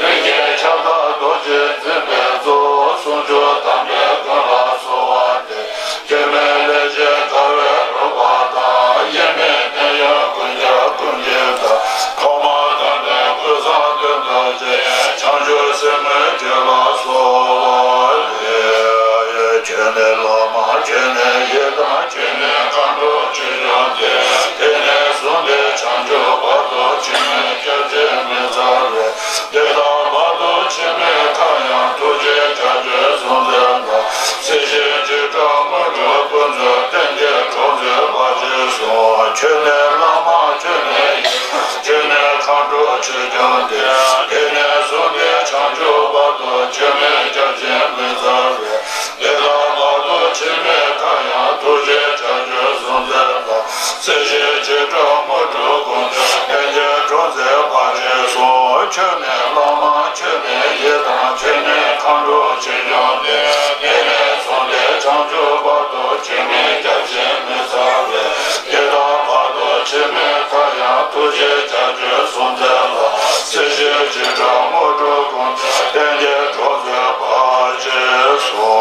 རིགས་ཀྱི་ཁྱབ་བདག་རྡོ་རྗེ་འཛིན་པའི་གཙོ། ཟུང་འཇུག་དམ་པའི་མགོན་ལ་གསོལ་བ་འདེབས། སྐྱེ་མེད་ལས་ཅན་དགའ་བའི་རོལ་པ་དང་། དབྱེར་མེད་ཕན་ཡོན་ཀུན་ཁྱབ་ཀུན་གྱི་བདག། ཐོག་མ་དང་ལྡན་ཀུན་བཟང་དོན་རྫོགས་ཆེན། བྱང་ཆུབ་སེམས་དཔའི་རྒྱུད་ལ་གསོལ་བ་འདེབས། ཁྱོད་ནི་བླ་མ་ཁྱོད་ནི་ཡི་དམ། ཁྱོད་ནི་མཁའ་འགྲོ་ཆོས་སྐྱོང་སྟེ། དེ་ནས་བཟུང་སྟེ་བྱང་ཆུབ་བར་དུ། འཆི་མེད་སྐྱབས་སྦྱིན་མི་ཟད་པའི། དེ་དག་བར་དུ་འཆི་མེད་མཐའ་ཡང་། ཐུགས་རྗེའི་བྱ་རྒྱུད་སྲུང་མཛད་པ། སྲིད་ཞིའི་འཇིགས་སྐྲག་དངོས་གྲུབ་ཀུན་སྩོལ། གཏན་གྱི་གྲོགས་མཛད་པར་བྱས་སོ། ཁྱོད་ནི་བླ་མ་ཁྱོད་ནི་ཡི་དམ། ཁྱོད་ནི་མཁའ་འགྲོ་ཆོས་སྐྱོང་སྟེ། དེ་ནས་བཟུང་སྟེ་བྱང་ཆུབ་བར་དུ། འཆི་མེད་སྐྱབས་སྦྱིན་མི་ཟད་པའི། དེ་དག་བར་དུ་འཆི་མེད་མཐའ་ཡང་། ཐུགས་རྗེའི་བྱ་རྒྱུད་སྲུང་མཛད་པ། སྲིད་ཞིའི་འཇིགས་སྐྲག་དངོས་གྲུབ་ཀུན་སྩོལ། གཏན་གྱི་གྲོགས་མཛད་པར་བྱས་སོ། ཁྱོད་ནི་བླ་མ་ཁྱོད་ནི་ཡི་དམ། ཁྱོད་ནི་མཁའ་འགྲོ་ཆོས་སྐྱོང་སྟེ། དེ་ནས་བཟུང་སྟེ་བྱང་ཆུབ་བར་དུ། འཆི་མེད་སྐྱབས་སྦྱིན་མི་ཟད་པའི། དེ་དག་བར་དུ་འཆི་མེད་མཐའ་ཡང་། ཐུགས་རྗེའི་བྱ་རྒྱུད་སྲུང་མཛད་པ། སྲིད་ཞིའི་འཇིགས་སྐྲག་དངོས་གྲུབ་ཀུན་སྩོལ། གཏན་གྱི་གྲོགས་མཛད་པར་བྱས་སོ།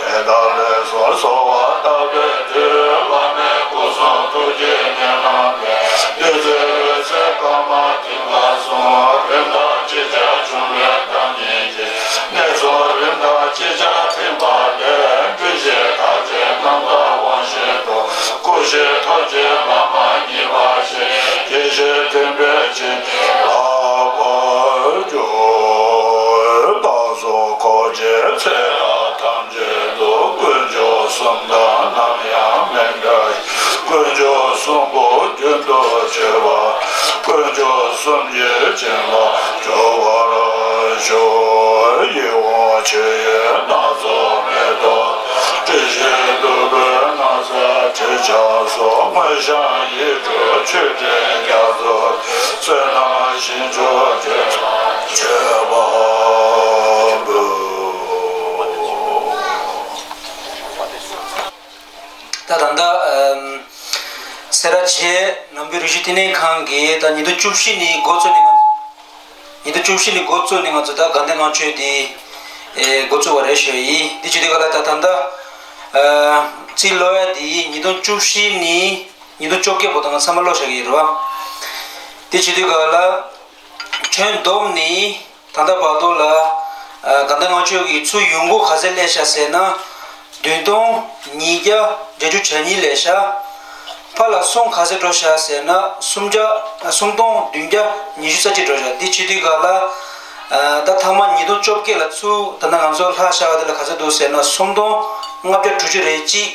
དེ་དག་ལས་སུ་གསོལ་བ་བཏབ་པའི་མཐུས། བླ་མའི་སྐུ་གསུང་ཐུགས་ཀྱི་ཉམས་བླངས་ལས། བདུད་རྩིའི་འོད་ཟེར་དཀར་དམར་མཐིང་ག་གསུམ། རིམ་དང་ཅི་བྱ་འབྱུང་བའི་བདག་ཉིད་ཀྱི། ནད་གསུམ་རིམ་དང་ཅི་བྱ་ཐིམ་པ་ལས། འདུས་བྱས་ཐམས་ཅད་རྣམ་དག་དབང་བཞི་སྟོང་། སྐུ་བཞི་ཐམས་ཅད་བླ་མ་མཉེས་པར་བྱས། ཡེ་ཤེས་མཐུན་པའི་བྱིན་གྱིས་བརླབ་པར་གྱུར། བདག་སོགས་འཁོར་བཅས་ཚེ་རབས་ཐམས་ཅད་དུ། དཀོན་མཆོག་གསུམ་དང་ནམ་ཡང་མི་འབྲལ་ཞིང་། དཀོན་མཆོག་གསུམ་པོ་རྒྱུན་དུ་སྤྱོད་པ། དཀོན་མཆོག་གསུམ་གྱི་བྱིན་རླབས་འཇུག་པར་ཤོག། ཡིད་འོང་མཆོད་ཡོན་སྣ་ཚོགས་མེ་ཏོག་དང་། དྲི་ཞིམ་བདུག་སྤོས་ན་བཟའ་དྲི་ཆབ་སོགས། མངོན་ཤེས་ཡིད་སྤྲུལ་མཆོད་སྤྲིན་རྒྱ་མཚོ་དང་། བསོད་ནམས་ཞིང་མཆོག་འདོད་པ་མཆོད་པར་འབུལ། ད་ད་ལྟ་ཨམ་སེ་ར་བྱེས་ནང་པའི་རིག་གཞུང་བསྟི་གནས་ཁང་གིས་ད་ཉིས་སྟོང་བཅུ་བཞི་ནས་འགོ་བཙུགས་ནས། ང་ཉིས་སྟོང་བཅུ་བཞི་ནས་འགོ་བཙུགས་ནས་ང་ཚོ་ད་དགའ་ལྡན་ལྔ་མཆོད་འདི་ཨེ་འགོ་བཙུགས་པ་རེད་ཞུ་ཡི། འདི་བྱེད་དུས་ག་ལ་ད་ད་ལྟ་ཨ་རྩིས་ཀློག་ཡ་འདི་ཉིས་སྟོང་བཅུ་བཞི་ནས་ཉིས་སྟོང་བཅོ་བརྒྱད་བར་དུ་ང་ཚང་མ་ཀློག་བཞག་གི་ཡོད་རེད་བ། འདི་བྱེད་དུས་ག་ལ་ཁྱོན་བསྡོམས་ནས། ད་ལྟ་བར་དུ་ལ་ཨ་དགའ་ལྡན་ལྔ་མཆོད་ཀྱི་ཚུར་ཡོང་སྒོ་ག་ཚད་སླེབས་ཤག་ཟེར་ན། བདུན་སྟོང་ཉིས་བརྒྱ་བརྒྱད་ཅུ་གྱ་གཉིས་སླེབས་ཤག། ཕར་ལ་སོང་ག་ཚད་འགྲོ་ཤག་ཟེར་ན། སུམ་བརྒྱ་ཨ་སུམ་སྟོང་བདུན་བརྒྱ་ཉི་ཤུ་རྩ་གཅིག་འགྲོ་ཤག། འདི་བྱེད་དུས་ག་ལ་ཨ་ད་ཐ་མ་ཉིས་སྟོང་བཅོ་བརྒྱད་ལ་ཚུར་ད་ལྟ་ང་ཚོ་ལྷག་བཞག་པ་དེ་ལ་ག་ཚད་འདུག་ཟེར་ན། སུམ་སྟོང་ལྔ་བརྒྱ་དྲུག་ཅུ་རེ་གཅིག།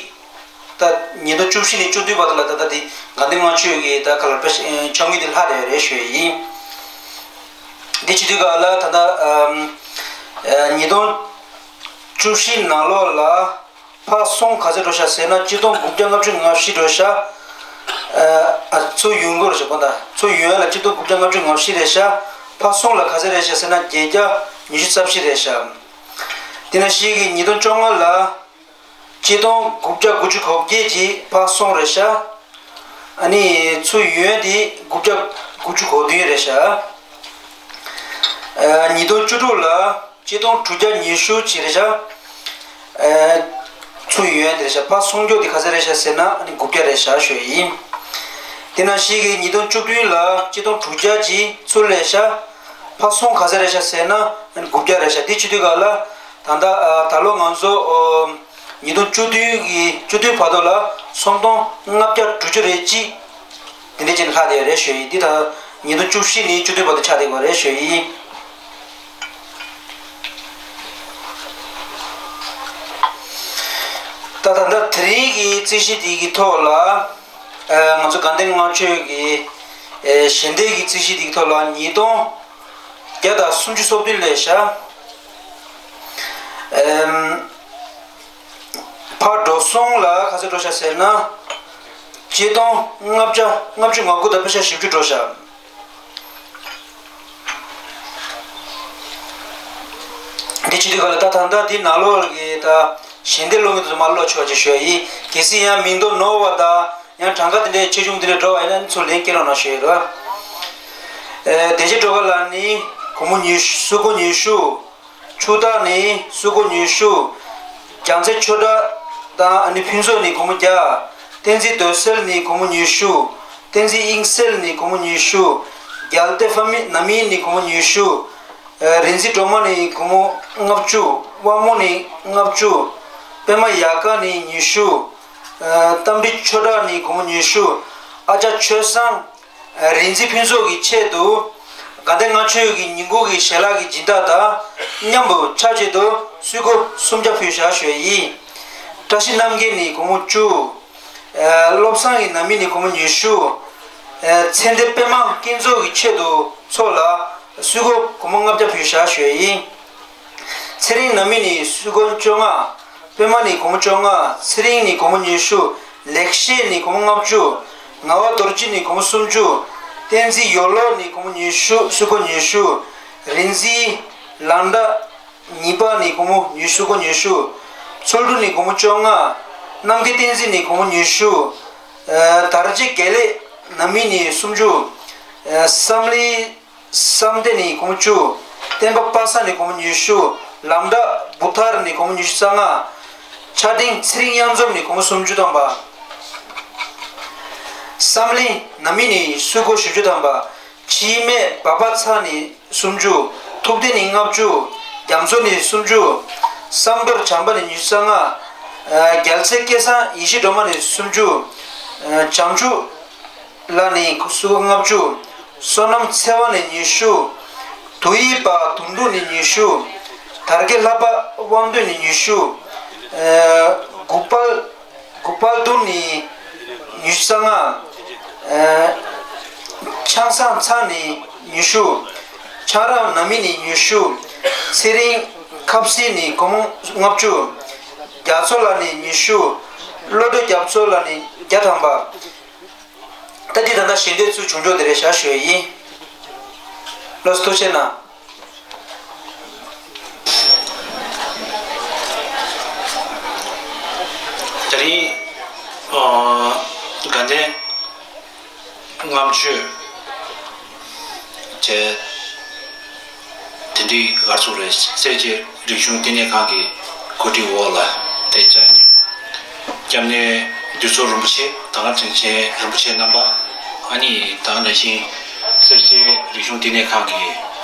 ད་ཉིས་སྟོང་བཅུ་བཞི་ནས་བཅུ་བདུན་བར་དུ་ལ་ད་ལྟ་འདི་དགའ་ལྡན་ལྔ་མཆོད་ཀྱི་ད་ག་ལ་པེ་ཆ་ངོས་འདི་ལྷག་བསྡད་ཡོད་རེད་ཞུ་ཡི་ཡིན། འདི་བྱེད་དུས་ག་ལ་ད་ལྟ་ཨམ་ཨ་ཉིས་སྟོང་བཅུ་བཞི་ནང་ལོགས་ལ་ཕར་སོང་ག་ཚད་འགྲོ་ཤག་ཟེར་ན། གཅིག་སྟོང་དགུ་བརྒྱ་ལྔ་བཅུ་ང་བཞི་འགྲོ་ཤག། ཨ་ཚུར་ཡོང་གི་རེད་ཤག་གོ། ད་ཚུར་ཡོང་ཡ་ལ་གཅིག་སྟོང་དགུ་བརྒྱ་ལྔ་བཅུ་ང་བཞི་རེད་ཤག། ཕར་སོང་ལ་ག་ཚད་རེད་ཤག་ཟེར་ན། བརྒྱད་བརྒྱ་ཉི་ཤུ་རྩ་བཞི་རེད་ཤག། དེ་ནང་བཞིན་གྱི་ཉིས་སྟོང་བཅོ་ལྔ་ལ། གཅིག་སྟོང་དགུ་བརྒྱ་དགུ་བཅུ་གོ་བརྒྱད་ཅིག་ཕར་སོང་རེད་ཤག། ཨ་ནི་ཚུར་ཡོང་དེ་དགུ་བརྒྱ་དགུ་བཅུ་གོ་བདུན་རེད་ཤག། ཨ་ཉིས་སྟོང་བཅུ་དྲུག་ལ་གཅིག་སྟོང་དྲུག་བརྒྱ་ཉི་ཤུ་ཅིག་རེད་ཤག། ཨ་ཚུར་ཡོང་དེ་རེད་ཤག། ཕར་སོང་རྒྱུ་དེ་ག་ཚད་རེད་ཤག་ཟེར་ན། ཨ་ནི་དགུ་བརྒྱ་རེད་ཤག་ཞུ་ཡིན། དེ་ནང་བཞིན་གྱི་ཉིས་སྟོང་བཅུ་བདུན་ལ་གཅིག་སྟོང་དྲུག་བརྒྱ་ཅིག་ཚུར་སླེབས་ཤག། ཕར་སོང་ག་ཚད་རེད་ཤག་ཟེར་ན། དགུ་བརྒྱ་རེད་ཤག། དེ་བྱེད་དུས་ག་ལ་ད་ལྟ་ཨ་ད་ལོ་ང་ཚོ་ཨོ་ཉིས་སྟོང་བཅུ་བདུན་གྱི་བཅུ་བདུན་བར་དུ་ལ་སུམ་སྟོང་ལྔ་བརྒྱ་དྲུག་ཅུ་རེ་གཅིག་དེ་འདྲ་ཅིག་ལྷག་བསྡད་ཡོད་རེད་ཞུ་ཡི། འདི་ད་ཉིས་སྟོང་བཅུ་བཞི་ནས་བཅུ་བདུན་བར་དུ་ཆགས་བསྡད་ཡོད་རེད་ཞུ་ཡི། ད་ད་ལྟ་དེ་རིང་གི་རྩིས་གཞི་འདི་གི་ཐོག་ལ་ཨ་ང་ཚོ་དགའ་ལྡན་ལྔ་མཆོད་ཀྱི་ཨེ་ཞལ་འདེབས་ཀྱི་རྩིས་གཞི་འདི་གི་ཐོག་ལ་ཉིས་སྟོང་ བརྒྱ་དང་སུམ་ཅུ་སོ་བདུན་ལས་བཞག་ཨེམ། ཕར་འགྲོ་སོང་ལ་ག་ཚོད་འགྲོ་བཞག་ཟེར་ན། ཆིག་སྟོང་ལྔ་བརྒྱ་ལྔ་བཅུ་ང་དགུ་དང་པེ་ཤ་བཞི་བཅུ་འགྲོ་བཞག་འདི་བྱེད་དུས་ག་ལ་ད་ད་ལྟ་འདི་ནང་ལོགས་ལ་གི་ད་ཞལ་འདེབས་སློང་གི་འདུག་མ་སློག་ཆོག་ཅེས་ཞུ་ཡ་ཡིན། གལ་སྲིད་ཡང་མིང་ཐོ་ནོར་བ་དང་ཡང་གྲངས་ཀ་དེ་འདྲའི་ཆེ་ཆུང་དེ་འདྲ་འགྲོ་བ་ཡིན་ན་ཚུར་ལན་སྐྱེལ་རོགས་གནང་ཞུ་ཡ་རེད་བ། ཨེ། བདེ་ཆེན་སྒྲོལ་དཀར་ལགས་ནི་སྒོར་མོ་ཉི་ཤུ། སུམ་སྒོར་ཉི་ཤུ། ཕྱུག་བདག་ནི་སུམ་སྒོར་ཉི་ཤུ། རྒྱལ་མཚན་ཆོས་གྲགས་དང་ཨ་ནི་ཕུན་ཚོགས་ནི་སྒོར་མོ་བརྒྱ། བསྟན་འཛིན་འདོད་གསལ་ནི་སྒོར་མོ་ཉི་ཤུ། བསྟན་འཛིན་དབྱིངས་གསལ་ནི་སྒོར་མོ་ཉི་ཤུ། རྒྱལ་བསྟན་ཕ་མི་ནམ་ཡིན་ནི་སྒོར་མོ་ཉི་ཤུ། ཨ། རིག་འཛིན་སྒྲོལ་མ་ནི་སྒོར་མོ་ལྔ་བཅུ། དབང་མོ་ནི་ལྔ་བཅུ། པད་མ་ཡལ་ག་ནི་ཉི་ཤུ། ཨ། རྟ་མགྲིན་ཆོས་གྲགས་ནི་སྒོར་མོ་ཉི་ཤུ། ཨ་ཅག་ཆོས་བཟང་། རིག་འཛིན་ཕུན་ཚོགས་ཀྱི་ཆེད་དུ་དགའ་ལྡན་ལྔ་མཆོད་ཀྱི་ཉིན་གུང་གི་ཞལ་ལག་གི་སྦྱིན་བདག་དང་མཉམ་དུ་ཆབས་ཅིག་ཏུ་སུམ་སྒོར་སུམ་བརྒྱ་ཕུལ་བཞག་ཞུ་ཡ་ཡིན། བཀྲ་ཤིས་རྣམ་རྒྱལ་ནི་སྒོར་མོ་བཅུ། ཨ། བློ་བཟང་གི་ནང་མི་ནི་སྒོར་མོ་ཉི་ཤུ། ཨ། ཚེ་འདས་པད་མ་སྐྱིད་མཚོ་གི་ཆེད་དུ་ཚོགས་ལ་སུམ་སྒོར་སྒོར་མོ་ལྔ་བརྒྱ་ཕུལ་བཞག་ཞུ་ཡ་ཡིན། ཚེ་རིང་ནང་མི་ནི་སུམ་སྒོར་བཅོ་ལྔ། པད་མ་ནི་སྒོར་མོ་བཅོ་ལྔ། ཚེ་རིང་ནི་སྒོར་མོ་ཉི་ཤུ། ལེགས་བཤད་ནི་སྒོར་མོ་ལྔ་བཅུ། ངག་དབང་རྡོ་རྗེ་ནི་སྒོར་མོ་སུམ་ཅུ། བསྟན་འཛིན་ཡོ་ལོ་ནི་སྒོར་མོ་ཉི་ཤུ། སུམ་སྒོར་ཉི་ཤུ། རིག་འཛིན་ལང་ཀྲ་ཉི་པ་ནི་སྒོར་མོ་ཉི་ཤུ། སུམ་སྒོར་ཉི་ཤུ། ཚོགས་དྲུག་ནི་སྒོར་མོ་བཅོ་ལྔ། རྣམ་རྒྱལ་བསྟན་འཛིན་ནི་སྒོར་མོ་ཉི་ཤུ། ཨ། དར་རྒྱས་དགེ་ལེགས་ནང་མི་ནི་སུམ་ཅུ། ཨ། བསམ་གླིང་བསམ་གཏན་ནི་སྒོར་མོ་བཅུ། བསྟན་པ་པ་སངས་ནི་སྒོར་མོ་ཉི་ཤུ། ལང་ཀྲ་བུ་ཐར་ནི་སྒོར་མོ་ཉི་ཤུ་རྩ་ལྔ། ཆར་སྤྲིན་ཚེ་རིང་གཡང་འཛོམས་ནི་སྒོར་མོ་སུམ་ཅུ་ཐམ་པ། བསམ་གླིང་ནང་མི་ནི་སུམ་སྒོར་བཞི་བཅུ་ཐམ་པ། འཆི་མེད་སྦག་སྦག་ཚ་ནི་སུམ་ཅུ། ཐུབ་བསྟན་ནི་ལྔ་བཅུ། རྒྱ་མཚོ་ནི་སུམ་ཅུ། བསམ་གཏོར་བྱམས་པ་ནི་ཉི་ཤུ་རྩ་ལྔ། ཨ། རྒྱལ་མཚན་སྐལ་བཟང་ཡེ་ཤེས་སྒྲོལ་མ་ནི་སུམ་ཅུ། ཨ། བྱང་ཆུབ་ལགས་ནི་སུམ་སྒོར་ལྔ་བཅུ། བསོད་ནམས་ཚེ་དབང་ནི་ཉི་ཤུ། དོ་ཡི་པ་དོན་གྲུབ་ནི་ཉི་ཤུ། དར་རྒྱས་ལྷ་པ་དབང་འདུས་ནི་ཉི་ཤུ། ཨ། གུ་པལ་གུ་པལ་དུང་ནི་ཉི་ཤུ་རྩ་ལྔ། ཨ། ཆང་ས་ཚ་ནི་ཉི་ཤུ། ཆང་རབ་ནང་མི་ནི་ཉི་ཤུ། ཚེ་རིང་ཁ་བསིལ་ནི་སྒོར་མོ་ལྔ་བཅུ། རྒྱ་མཚོ་ལགས་ནི་ཉི་ཤུ། བློ་གྲོས་རྒྱ་མཚོ་ལགས་ནི་བརྒྱ་ཐམ་པ། ད་འདི་ད་ལྟ་ཞལ་འདེབས་ཚུལ་བྱུང་ཕྱོགས་དེ་རེད་བཞག་ཞུ་ཡ་ཡིན། ལགས་སོ། ཐུགས་རྗེ་གནང་། དེ་རིང་ཨ་དགའ་ལྡན་ལྔ་མཆོད་བཅས་དེ་འདྲའི་ག་རེ་ཟེར་དགོས་རེད། སེར་བྱེས་རིག་གཞུང་བསྟི་གནས་ཁང་གི་གོ་སྒྲིག་འོག་ལ་དེ་བཅར་མཁན་སྐྱབས་གནས་འདུས་ཚོགས་རིན་པོ་ཆེ། དར་དཀར་གྲགས་ཅན་རིན་པོ་ཆེ་རྣམ་པ། ཨ་ནི་ད་ག་ནང་བཞིན་སེར་བྱེས་རིག་གཞུང་བསྟི་གནས་ཁང་གི་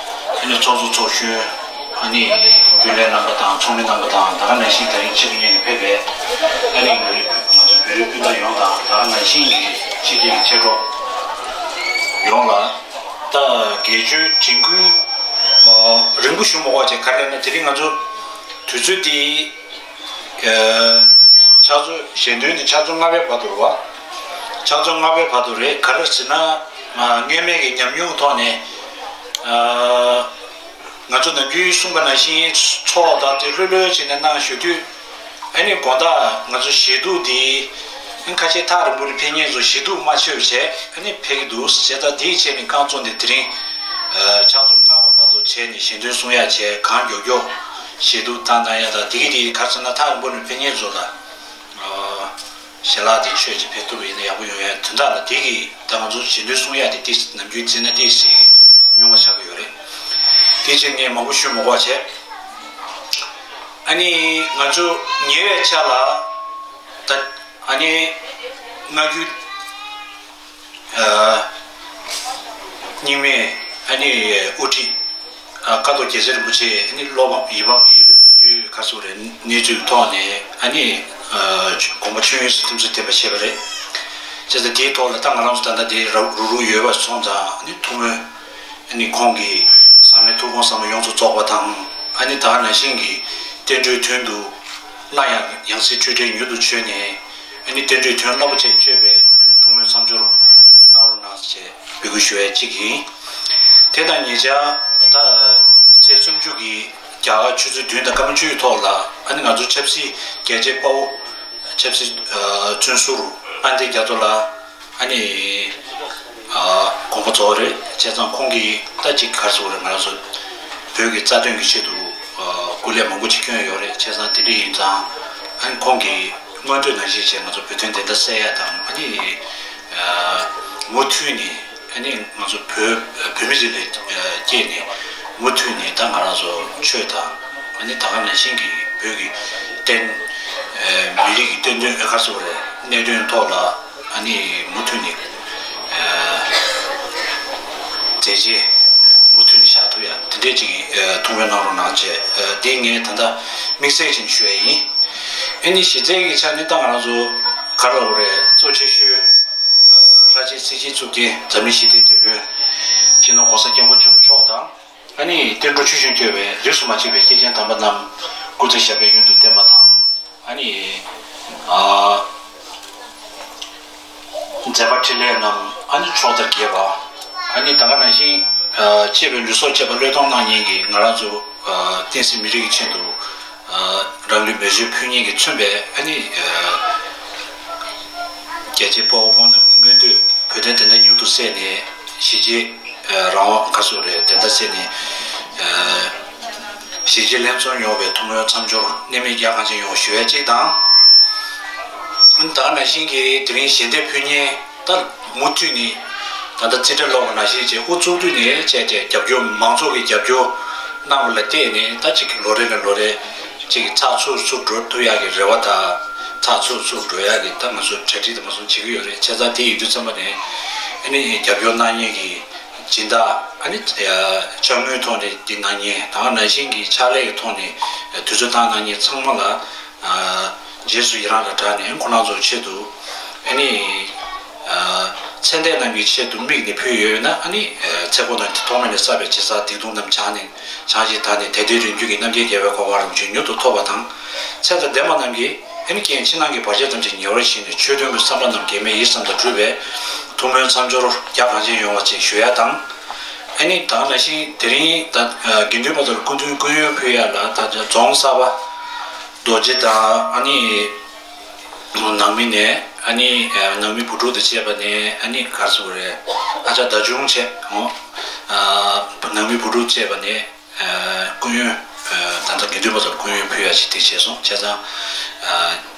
ཨ་ནི་ཚོགས་གཙོ་ཚོགས་གཞོན། ཨ་ནི་རྒྱུན་ལས་རྣམ་པ་དང་ཚོགས་མི་རྣམ་པ་དང་། ད་ག་ནང་བཞིན་དེ་རིང་ཕྱི་རུ་ཉིན་ནས་ཕེབས་པའི་ཨ་ནི་ང་རའི་ང་ཚོའི་བོད་རིགས་སྤུན་ཟླ་ཡོངས་དང་། ད་ག་ནང་བཞིན་གྱི་ཕྱི་རྒྱལ་གྱི་མཆེད་གྲོགས་ཡོངས་ལ། ད་དགེ་བཅུའི་དྲན་སྐུལ་རིང་པོ་ཞུ་མ་དགོས་པ་བྱས། ག་རེ་ལབ་ན་དེ་རིང་ང་ཚོ་དུས་ཚོད་འདི། ཨ། ཕྱག་ཚོད་ཞལ་འདོན་འདི་ཕྱག་ཚོད་ལྔ་པའི་བར་དུ་རེད་བ། ཕྱག་ཚོད་ལྔ་པའི་བར་དུ་རེད། ག་རེ་ཟེར་ན། ཨ། སྔོན་མའི་གི་ཉམས་མྱོང་ཐོག་ནས། ཨ། ང་ཚོ་ནམ་རྒྱུན་གསུངས་པ་ནང་བཞིན་ཚོགས་དང་དེ་ལྷོད་ལྷོད་བྱས་ནས་གནང་ཞུ་དུས། ཨ་ནི་དགོང་དག་ང་ཚོ་ཞལ་འདོན་འདི་ཁ་ཤས་ཐག་རིང་པོ་ནས་ཕེབས་མཁན་ཚོ་ཞལ་འདོན་མ་ཆོད་བྱས་ཨ་ནི་ཕེབས་ཀྱི་འདུག་ཟེར། ད་དེའི་ཆེད་ནས་རྐང་བཙུགས་ནས་དེ་རིང་། ཨ། ཕྱག་ཚོད་ལྔ་པ་བར་དུ་བྱས་ནས་ཞལ་འདོན་གསུང་ཡག་བྱས། གང་མགྱོགས་མགྱོགས་ཞལ་འདོན་བཏང་བཏང་ཡག་དང་། དེ་གི་དེ་ག་རེ་ཟེར་ན་ཐག་རིང་པོ་ནས་ཕེབས་མཁན་ཚོ་ལ། ཨ། ཞལ་ལག་དེ་མཆོད་ཅིག་ཕེབས་ཐུབ་པ་ཡིན་ན་ཡག་པོ་ཡོང་ཡག་དོན་དག་ལ། དེ་གི་ད་ང་ཚོ་ཞལ་འདོན་གསུང་ཡག་དེ་ཏིས་ནམ་རྒྱུན་བརྩིས་ན་ཏིས་ཉུང་བ་ཆགས་ཀྱི་ཡོད་རེད། དེ་ཕྱིར་ངས་མང་པོ་ཞུ་མ་དགོས་པ་བྱས། ཨ་ནི་ང་ཚོ་ཉེ་བའི་ཆར་ལ་ད་ཨ་ནི་སྔ་འགྱུར། ཨ། རྙིང་མའི་ཨ་ནི་དབུ་ཁྲིད། ཨ། ཀཿཐོག་རྒྱལ་མཚན་རིན་པོ་ཆེ་ཨ་ནི་བློ་ཕམ་ཡིད་ཕམ་ཡིད་ཡིད་དུས་ག་རེ་ཟེར་དགོས་རེད། གནས་ཚུལ་ཐོག་ནས་ཨ་ནི། ཨ། དགོངས་པ་ཆོས་དབྱིངས་སུ་ཐིམ་སོ་ཐིམ་པ་བྱས་པ་རེད། བྱས་ཙང་དེའི་ཐོག་ལ་ད་ང་རང་ཚོ་ད་ལྟ་དེ་རུག་རུག་ཡོད་པ་སོང་ཙང་། ཨ་ནི་ཐུགས་སྨོན། ཨ་ནི་ཁོང་གི་ཟག་མེད་ཐུགས་དགོངས་ཟབ་མོ་ཡོངས་སུ་རྫོགས་པ་དང་། ཨ་ནི་ད་ག་ནང་བཞིན་གྱི་བསྟན་འགྲོའི་དོན་དུ་སླར་ཡང་ཡང་སྲིད་སྤྲོས་བྲལ་མྱུར་དུ་བྱོན་ནས། ཨ་ནི་བསྟན་འགྲོའི་དོན་རླབས་པོ་ཆེ་སྤྱོད་པའི་ཨ་ནི་ཐུགས་སྨོན་མཚམས་སྦྱོར་གནང་རོགས་གནང་ཞེས་འབོད་སྐུལ་ཞུ་ཡ་གཅིག་ཡིན། དེ་དང་ཉེ་ཆར་ད་ སུམ་ཅུ་གི་རྒྱ་གར་ཆུ་ཚོད་བདུན་དང་སྐར་མ་བཅུའི་ཐོག་ལ་ཨ་ནི་ང་ཚོ་ཆབ་སྲིད་རྒྱལ་གཅེས་དཔའ་བོ་ཆབ་སྲིད་ཨ་བཙོན་ཟུར་དཔལ་ལྡན་རྒྱ་མཚོ་ལགས། ཨ་ནི་ཨ་དགོངས་པ་རྫོགས་རེད། བྱས་ཙང་ཁོང་གིས་ད་ཅིག་ག་རེ་ཟེར་དགོས་རེད། ང་རང་ཚོ་བོད་ཀྱི་རྩ་དོན་གྱི་ཆེད་དུ་ཨ་སྐུ་ལས་མང་པོ་ཅིག་བསྐྱོན་ཡོད་རེད། བྱས་ཙང་དེ་འདྲ་ཡིན་ཙང་ཨ་ནི་ཁོང་གིས་སྔོན་ཐོན་ནང་བཞིན་བྱས་ང་ཚོ་བོད་དོན་བདེན་མཐའ་གསལ་ཡ་དང་། ཨ་ནི་ཨ་མུ་མཐུད་ནས་ཨ་ནི་ང་ཚོ་བོད་བོད་མི་ཅིག་ལ་སྐྱེས་ནས་མུ་མཐུད་ནས་ད་ང་རང་ཚོ་ཆོས་དང་། ཨ་ནི་ད་ག་ནང་བཞིན་གྱི་བོད་ཀྱི་བསྟན་མི་རིགས་ཀྱི་བསྟན་དོན་ཨེ་ག་རེ་ཟེར་དགོས་རེད། གནད་དོན་ཐོག་ལ་ཨ་ནི་མུ་མཐུད་ནས་མཛད་རྗེས་མུ་མཐུད་ནས་བཞག་ཐུབ་ཡ་དེ་འདྲས་ཅིག་ཐུགས་སྨོན་གནང་རོགས་གནང་བྱས། འདི་ངས་ད་ལྟ་དམིགས་བསལ་ཅན་ཞུ་ཡ་ཡིན། ཨ་ནི་གཞི་རྩའི་གི་ཆ་ནས་ད་ང་རང་ཚོ་ག་རེ་ལབ་དགོས་རེད། གཙོ་ཆེ་ཤོས་ལྷ་རྗེ་གསེར་ཁྱི་གཙུག་རྒྱན་འཛམ་གླིང་ཞི་བདེའི་དེད་དཔོན་སྤྱི་ནོར་༸གོང་ས་༸སྐྱབས་མགོན་ཆེན་པོ་མཆོག་དང་། ཨ་ནི་བསྟན་འགྲོ་ཆོས་བཞིན་སྐྱོང་བའི་རིས་སུ་མ་ཆད་པའི་སྐྱེས་ཆེན་དམ་པ་རྣམས་སྐུ་ཚེ་ཞབས་པད་ཡུན་དུ་བརྟན་པ་དང་། ཨ་ནི་ཨ་མཛད་པ་འཕྲིན་ལས་རྣམས་ཨ་ནི་མཆོག་དར་རྒྱས་པ། ཨ་ནི་ད་ག་ནང་བཞིན་ཨ་གཅེས་པའི་ལུས་སྲོག་བཅད་པ་བློས་གཏོང་གནང་མཁན་གྱི་ང་རང་ཚོ་ཨ་བསྟན་སྲིད་མི་རིགས་ཀྱི་ཆེད་དུ་ཨ་རང་ལུས་མེ་མཆོད་ཕུལ་མཁན་གྱིས་མཚོན་པའི་ཨ་ནི་ཨ་རྒྱལ་གཅེས་དཔའ་བོ་དཔའ་མོ་རྣམས་ཀྱི་མངོན་འདོད་བོད་དོན་བདེན་མཐའ་མྱུར་དུ་གསལ་ནས། གཞིས་བྱེས་རང་དབང་ག་རེ་ཟེར་དགོས་རེད། བདེན་མཐའ་གསལ་ནས། གཞིས་བྱེས་ལྷན་འཛོམས་ཡོང་བའི་ཐུགས་སྨོན་མཚམས་སྦྱོར་གནད་མེད་རྒྱ་གང་ཆེན་ཡོང་བ་ཞུ་ཡ་གཅིག་དང་། ད་ག་ནང་བཞིན་གྱི་དེ་རིང་ཞལ་འདེབས་ཕུལ་མཁན་ད་མུ་མཐུད་ནས་ད་ལྟ་རྩིས་ཁྲ་ཀློག་པ་ནང་བཞིན་བྱས་དབུ་གཙུག་ཏུ་ནས་བྱས་ཏེ་རྒྱབ་སྐྱོར་མང་ཚོགས་ཀྱི་རྒྱབ་སྐྱོར་གནང་བ་ལ་བརྟེན་ནས་ད་ཅིག་ལོ་རེ་ནས་ལོ་རེ་ཅིག་ཚགས་ཚུད་ཚུད་འགྲོ་ཐུབ་ཡག་གི་རེ་བ་དང་། ཚགས་ཚུད་ཚུད་འགྲོ་ཡག་གི་ད་ང་ཚོ་གྲ་སྒྲིག་དང་མ་སོང་བྱེད་ཀྱི་ཡོད་རེད། བྱས་ཙང་དེ་ཡིན་དུས་ཙམ་པ་ནས་ཨ་ནི་རྒྱབ་སྐྱོར་གནང་མཁན་གྱི་སྦྱིན་བདག་ཨ་ནི་ཅ་དངོས་ཐོག་ནས་འདི་གནང་མཁན་དང་། ནང་བཞིན་གྱི་ཕྱག་ལས་ཀྱི་ཐོག་ནས་དུས་ཚོད་བཏང་གནང་མཁན་ཚང་མ་ལ་རྗེས་སུ་ཡི་རང་ལ་དྲག་ནས་ཁོང་རྣམ་ཚོའི་ཆེད་དུ་ཨ་ནི་ཚེ་འདས་རྣམས་ཀྱི་ཆེད་དུ་དམིགས་ནས་ཕུལ་ཡོད་ན། ཨ་ནི་ཚེ་འཁོར་ན་ཐོག་མེད་ནས་བསགས་པའི་ཇི་ལྟར་སྡིག་ལྟུང་རྣམས་བྱང་ནས། བྱང་ཞིང་དག་ནས་དལ་རྟེན་རིམ་གྱིས་རྣམ་མཁྱེན་རྒྱལ་བའི་གོ་འཕང་རིན་པོ་ཆེ་མྱུར་དུ་ཐོབ་པ་དང་། ཚེ་དང་ལྡན་པ་རྣམས་ཀྱིས་ཨ་ནི་རྐྱེན་ཕྱི་ནང་གི་བར་ཆད་ཐམས་ཅད་ཉེ་བར་ཞི་ནས་ཆོས་དོན་གྱི་བསམ་པ་རྣམས་གེགས་མེད་ཡིད་བསམ་དང་འགྲུབ་པའི་ཐུགས་སྨོན་མཚམས་སྦྱོར་རྒྱ་གང་ཆེན་ཡོང་བ་ཅེས་ཞུ་ཡ་དང་། ཨ་ནི་ད་ག་ནང་བཞིན་དེ་རིང་ད་དགེ་འདུན་པ་ཚོར་སྐུ་མདུན་སྐུ་ཡོན་ཕུལ་ཡ་ལ་ད་རྫོང་གསར་པ་རྡོ་རྗེ་དང་། ཨ་ནི་ནང་མི་ནས། ཨ་ནི་ནང་མི་བུ་ཕྲུག་དང་བཅས་པ་ནས། ཨ་ནི་ག་རེ་ཟེར་དགོས་རེད། ཨ་ཅག་ཟླ་ཆུང་བྱས་འོ། ནང་མི་བུ་ཕྲུག་བཅས་པ་ནས། སྐུ་ཡོན། ད་ལྟ་དགེ་འདུན་པ་ཚོར་སྐུ་ཡོན་ཕུལ་ཡ་ཞིག་དེ་བྱས་སོང་། བྱས་ཙང་།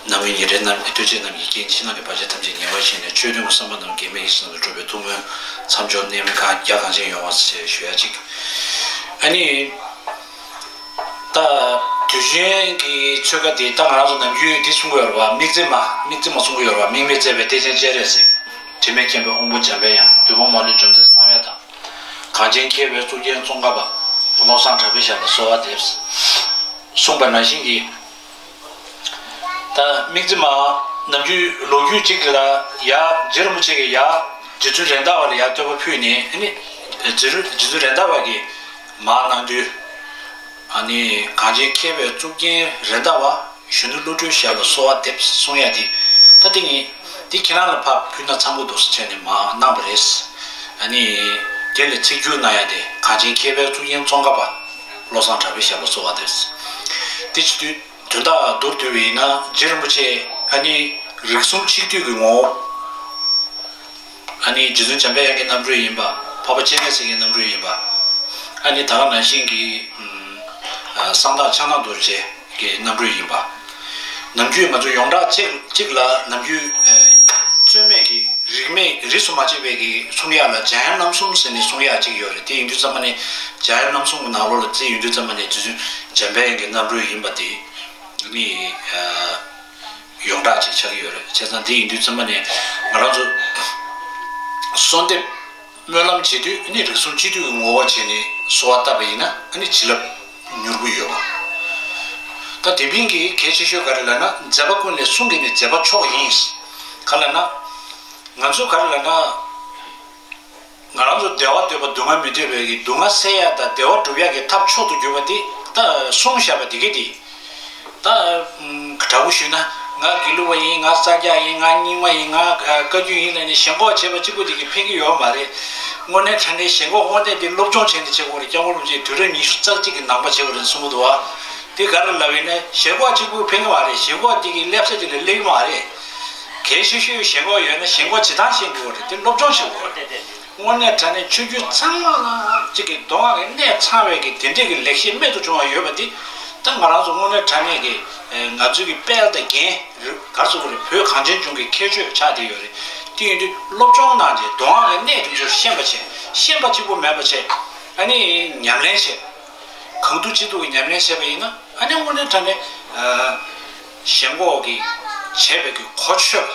ནང་མི་ཉེ་འབྲེལ་རྣམས་ཀྱི་ལྟོས་བཅས་རྣམས་ཀྱིས་རྐྱེན་ཕྱི་ནང་གི་བར་ཆད་ཐམས་ཅད་ཉེ་བར་ཞི་ནས་ཆོས་དོན་གྱི་བསམ་པ་རྣམས་གེགས་མེད་ཡིད་བཞིན་དུ་འགྲུབ་པའི་ཐུགས་སྨོན་མཚམས་སྦྱོར་གནད་མེད་གང་རྒྱ་གང་ཆེན་ཡོང་བ་ཞེས་ཞུ་ཡ་གཅིག་ཨ་ནི། ད་དུས་ཆེན་གྱི་ཆོལ་ཁ་དེ་ད་ང་རང་ཚོ་ནམ་རྒྱུན་འདི་གསུང་གི་ཡོད་རེད་བ། དམིགས་བརྩེ་མ་དམིགས་བརྩེ་མ་གསུང་གི་ཡོད་རེད་བ། དམིགས་མེད་བརྩེ་བའི་གཏེར་ཆེན་སྤྱན་རས་གཟིགས། དྲི་མེད་མཁྱེན་པའི་དབང་པོ་འཇམ་དཔལ་དབྱངས། བདུད་དཔུང་མ་ལུས་འཇོམས་མཛད་གསང་བའི་བདག། གངས་ཅན་མཁས་པའི་གཙུག་རྒྱན་ཙོང་ཁ་པ། བློ་བཟང་གྲགས་པའི་ཞབས་ལ་གསོལ་བ་འདེབས། གསུངས་པ་ནང་བཞིན་གྱི། ད་དམིགས་བརྩེ་མ་ནམ་རྒྱུན་ལོ་རྒྱུས་གཅིག་ལ་ཡ་རྗེ་རིན་པོ་ཆེ་གིས་ཡ་རྗེ་བཙུན་རེད་མདའ་བ་ལ་ཡ་བསྟོད་པ་ཕུལ་ནས། ཨ་ནི་རྗེ་རུ་རྗེ་བཙུན་རེད་མདའ་བ་གིས་མར་གནང་དུས། ཨ་ནི་གངས་ཅན་མཁས་པའི་གཙུག་རྒྱན་རེད་མདའ་བ། གཞོན་ནུ་བློ་གྲོས་ཞབས་ལ་གསོལ་བ་འདེབས་གསུང་ཡ་དེ། ད་དེ་ངས་འདི་ཁྱེད་རང་ལ་ཕར་ཕུལ་ན་འཚམས་པོ་འདུག་ཟེར་བྱས་ནས་མར་གནང་བ་རེད། ཨ་ནི་དེ་ལ་ཚིག་སྒྱུར་གནང་ཡ་དེ། གངས་ཅན་མཁས་པའི་གཙུག་རྒྱན་ཙོང་ཁ་པ། བློ་བཟང་གྲགས་པའི་ཞབས་ལ་གསོལ་བ་འདེབས། དེ་བྱེད་དུས་དོན་དག་མདོར་བསྡུས་པ་ཡིན་ན། རྗེ་རིན་པོ་ཆེ་ཨ་ནི་རིགས་གསུམ་ཆིག་བསྡུས་ཀྱི་ངོ་བོ། ཨ་ནི་རྗེ་བཙུན་འཇམ་དཔལ་དབྱངས་ཀྱི་རྣམ་སྤྲུལ་ཡིན་པ། འཕགས་པ་སྤྱན་རས་གཟིགས་ཀྱི་རྣམ་སྤྲུལ་ཡིན་པ། ཨ་ནི་ད་ག་ནང་བཞིན་གྱི། ཨ་གསང་བདག་ཕྱག་ན་རྡོ་རྗེ་གི་རྣམ་སྤྲུལ་ཡིན་པ། ནམ་རྒྱུན་ང་ཚོ་ཡོངས་གྲགས་གཅིག་གཅིག་ལ་ནམ་རྒྱུན་ཨ་རྩོད་མེད་ཀྱི་རིས་མེད་རིས་སུ་མ་ཆད་པའི་གི་གསུང་ཡག་ལ་འཇམ་དབྱངས་རྣམ་གསུམ་ཟེར་ནས་གསུང་ཡག་གཅིག་ཡོད་རེད། དེ་ཡིན་དུས་ཙམ་པ་ནས་འཇམ་དབྱངས་རྣམ་གསུམ་གྱི་ནང་ལོགས་ལ་རྩིས་ཡོང་དུས་ཙམ་པ་ནས་རྗེ་བཙུན་འཇམ་དཔལ་དབྱངས་ཀྱི་རྣམ་སྤྲུལ་ཡིན་པ་དེ་ནི་ཨ། ཡོངས་གྲགས་ཅིག་ཆགས་ཀྱི་ཡོད་རེད། བྱས་ཙང་འདི་ཡིན་དུས་ཙམ་པ་ནས་ང་རང་ཚོ་གསོལ་འདེབས་སྨོན་ལམ་བྱེད་དུས་ནི་རིགས་གསུམ་སྤྱི་འཐུས་ཀྱི་ངོ་བོ་བྱས་ནས་གསོལ་བ་བཏབ་པ་ཡིན་ན་ཨ་ནི་བྱིན་རླབས་མྱུར་པོ་ཡོད་པ། ད་དེ་བཞིན་གྱི་གལ་ཆེ་ཤོས་ག་རེ་ལབ་ན། མཛད་པ་ཀུན་ལས་གསུང་གི་ནི་མཛད་པ་མཆོག་ཡིན། ག་ལབ་ན། ང་ཚོས་ག་རེ་ལབ་ན། ང་རང་ཚོ་བདེ་བ་འདོད་པ་སྡུག་བསྔལ་མི་འདོད་པའི་གི་སྡུག་བསྔལ་སེལ་ཡ་དང་བདེ་བ་སྒྲུབ་ཡ་གི་ཐབས་མཆོག་ཏུ་གྱུར་པ་འདི་ད་གསུངས་བཞག་པ་འདི་ག་འདི། ད་དྲང་པོ་ཞུས་ན་ ང་དགེ་ལུགས་པ་ཡིན། ང་སངས་རྒྱས་ཡིན། ང་རྙིང་མ་ཡིན། ང་བཀའ་བརྒྱུད་ཡིན་ལབ་ནས་ཞེན་ཁོག་བྱས་པ་གཅིག་པུ་དེ་གིས་ཕན་གྱི་ཡོད་མ་རེད། དངོས་གནས་དྲང་གནས་ཞེན་ཁོག་དངོས་གནས་དེ་སློབ་སྦྱོང་བྱས་ནས་བྱེད་དགོས་རེད། སྐྱབས་མགོན་རིན་པོ་ཆེས་དུས་རབས་ཉི་ཤུ་རྩ་གཅིག་གི་ནང་པ་བྱེད་དགོས་རེད་གསུང་གི་འདུག་བ། དེ་ག་རེ་ལབ་ཡིན་ན། ཞེན་ཁོག་གཅིག་པུས་ཕན་གྱི་མ་རེད། ཞེན་ཁོག་དེ་གིས་སླེབས་ས་དེ་ལ་སླེབས་ཀྱི་མ་རེད། གལ་ཆེ་ཤོས་ཞེན་ཁོག་ཡོད་ན་ཞེན་ཁོག་བྱེད་སྟངས་ཤེས་དགོས་རེད། དེ་སློབ་སྦྱོང་བྱེད་དགོས་རེད། དངོས་གནས་དྲང་གནས་ཆོས་བརྒྱུད་ཚང་མ་ལ་གཅིག་གི་མདོ་སྔགས་ཀྱི་གནད་ཚང་བའི་གི་དེ་འདྲས་ཀྱི་ལེགས་བཤད་རྨད་དུ་བྱུང་བ་ཡོད་པ་དེ། ད་ང་རང་ཚོ་དངོས་གནས་དྲང་གནས་ཀྱི་ང་ཚོའི་གི་དཔལ་དང་རྒྱན་རེད། ག་རེ་ཟེར་དགོས་རེད། བོད་གངས་ཅན་ལྗོངས་ཀྱི་ཁྱད་ཆོས་ཆགས་བསྡད་ཡོད་རེད། དེ་ཡིན་དུས་སློབ་སྦྱོང་གནང་རྗེས་མདོ་སྔགས་ཀྱི་གནད་དེ་ཚོ་ཤེས་པ་བྱས། ཤེས་པ་གཅིག་པུ་མེད་པ་བྱས། ཨ་ནི་ཉམས་ལེན་བྱས། གང་ཐུབ་ཅི་ཐུབ་ཀྱི་ཉམས་ལེན་བྱས་པ་ཡིན་ན། ཨ་ནི་དངོས་གནས་དྲང་གནས་ཞེན་ཁོག་གིས་བྱས་པའི་གི་གོ་ཆོད་པ།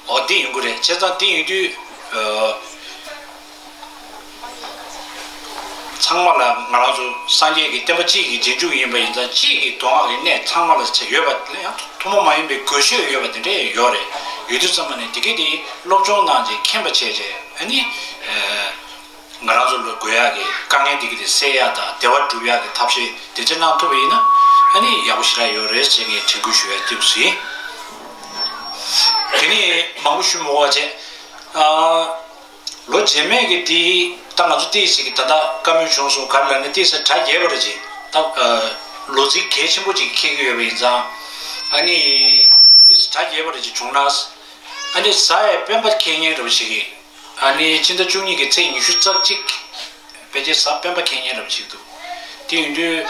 འོ་འདི་ཡོང་གི་རེད། བྱས་ཙང་འདི་ཡོང་དུས། ཚང་མ་ལ་ང་རང་ཚོ་སངས་རྒྱས་ཀྱི་བསྟན་པ་གཅིག་གི་རྗེས་འཇུག་ཡིན་པ་ཡིན་ཙང་། གཅིག་གི་མདོ་སྔགས་ཀྱི་གནད་ཚང་མ་ལ་ཡོད་པ། ཡང་ཐུན་མོང་མ་ཡིན་པའི་དགོས་ཤེས་ཡོད་པ་དེ་འདྲས་ཡོད་རེད། ཡོད་དུས་ཙམ་པ་ནས་དེ་གས་དེ་སློབ་སྦྱོང་གནང་རྗེས་མཁྱེན་པ་བྱས་རྗེས། ཨ་ནི། ང་རང་ཚོ་ལ་དགོས་ཡག་གི་དཀའ་ངལ་འདི་གི་དེ་སེལ་ཡག་དང་བདེ་བ་སྒྲུབ་ཡག་གི་ཐབས་ཤེས་དེ་འདྲ་གནང་ཐུབ་པ་ཡིན་ན། ཨ་ནི་ཡག་པོ་ཞེ་དྲག་ཡོད་རེད་ཅེས་ངས་དྲན་སྐུལ་ཞུ་ཡག་ཐུགས་སུ་ཡིན། དེ་ནས་མང་པོ་ཞུ་མི་དགོས་པ་བྱས། ཨ། ལོ་རྗེས་མའི་གི་དེ་ད་ང་ཚོ་ཏོག་ཙམ་གི་ད་ལྟ་བཀའ་མོལ་བྱུང་སོང་། ག་རེ་ལབ་ན་ཏོག་ཙམ་གྲ་རྒྱས་པ་རེད་ཅེས། ད་ལོ་ཚིགས་གལ་ཆེན་པོ་ཅིག་འཁེལ་གི་ཡོད་པ་ཡིན་ཙང་། ཨ་ནི། ཏོག་ཙམ་གྲ་རྒྱས་པ་རེད་ཅེས་བྱུང་ན། ཨ་ནི་གཟའ་ཡི་སྤེན་པ་འཁེལ་མཁན་འདྲ་པོ་ཞིག་གིས། ཨ་ནི་ཕྱི་ཟླ་བཅུ་གཉིས་ཀྱི་ཚེས་ཉི་ཤུ་རྩ་གཅིག་ཕལ་ཆེར་གཟའ་སྤེན་པ་འཁེལ་མཁན་འདྲ་པོ་ཞིག་འདུག་དེ་ཡིན་དུས་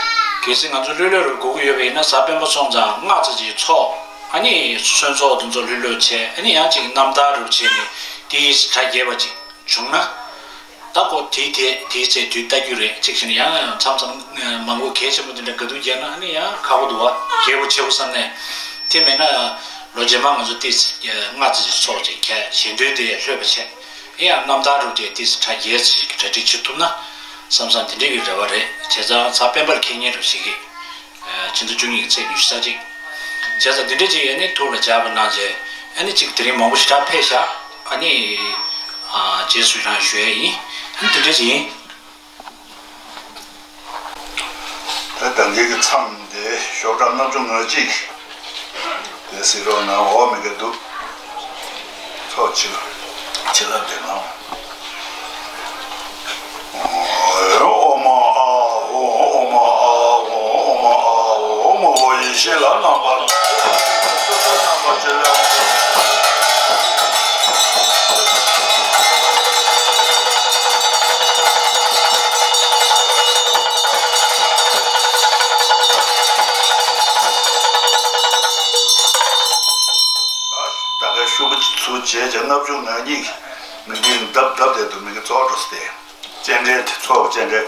གལ་སྲིད་ང་ཚོ་ལྷོད་ལྷོད་རུ་དགོས་ཀྱི་ཡོད་པ་ཡིན་ན། གཟའ་སྤེན་པ་སོང་ཙང་སྔ་ཙམ་ཅིག་ཚོགས། ཨ་ནི་གསོལ་ཚོགས་དེ་ཚོ་ལྷོད་ལྷོད་བྱས། ཨ་ནི་ཡང་ཅིག་རྣམ་ཐར་རུ་བྱས་ནས་དེའི་གྲ་རྒྱས་པ་ཅིག་བྱུང་ན། ད་ཁོ་དེའི་དེ་དེའི་ཚེ་དུས་ལྟ་རྒྱུ་རེད། གཅིག་བྱས་ན་ཡང་མཚམས་མཚམས་མང་པོ་གལ་ཆེན་པོ་དེ་འདྲ་དགའ་སྡུག་རྒྱག་ན། ཨ་ནི་ཡང་ཁག་པོ་འདུག་བ། རྒྱས་པོ་ཆེ་པོ་བསམ་ནས། དེ་མེད་ན་ལོ་རྗེས་མ་ང་ཚོ་ཏོག་ཙམ་སྔ་ཙམ་ཅིག་ཚོགས་ཅིག་གལ་ཞེ་འདོད་དེ་ལྷོད་པ་བྱས། ཨེ་ཡང་རྣམ་ཐར་རུ་དེ་ཏོག་ཙམ་གྲ་རྒྱས་ཅིག་གྲ་སྒྲིག་བྱེད་ཐུབ་ན་བསམ་བསམ་དེ་འདྲ་གི་རེ་བ་རེད། བྱས་ཙང་གཟའ་སྤེན་པར་འཁེལ་མཁན་རུ་ཞིག་གིས། ཕྱི་ཟླ་བཅུ་གཉིས་ཀྱི་ཚེས་ཉི་ཤུ་རྩ་གཅིག་བྱས་ཙང་དེ་འདྲ་ཅིག་ཨ་ནི་ཐུགས་ལ་འཇགས་པ་གནང་རྗེས། ཨ་ནི་ཅིག་དེ་རིང་མང་པོ་ཞེ་དྲག་ཕེབས་ཤག་ཨ་ནི། ཨ། རྗེས་སུ་ཡི་རང་ཞུ་ཡས་ཡིན། ཨ་ནི་དེ་འདྲ་ཅིག་ཡིན། ད་ད་གིན་གྱི་མཚམས་དེ་ཤོག་གྲངས་ལྔ་བཅུ་ང་གཅིག་དེ་གཟིགས་རོགས་གནང་། འོ་མི་དགའ་འདུག་ཚོགས་ཆེ་ལ་ཆེ་ལ་དེ་ནང་། ཨོ་མ་ཨ་ཨོ་ཨོ་མ་ཨ་ཨོ་ཨོ་མ་ཨ་ཨོ། མ་འོ་ཡེ་ཤེས་ལ་རྣམ་པར་སོ་སོ་རྣམ་པར་ཕྱེ་ལ། ད་ག་ཤུག་པ་ཚུར་བྱས་བྱས། ལྔ་བཅུ་ང་གཉིས་མི་འདི་འདབ་འདབ་དེ་འདུག་མི་གི་ཚོགས་འགྲོ་སྟེ། སྤྱན་འདྲེན་དེ་ཚོགས་སྤྱན་འདྲེན།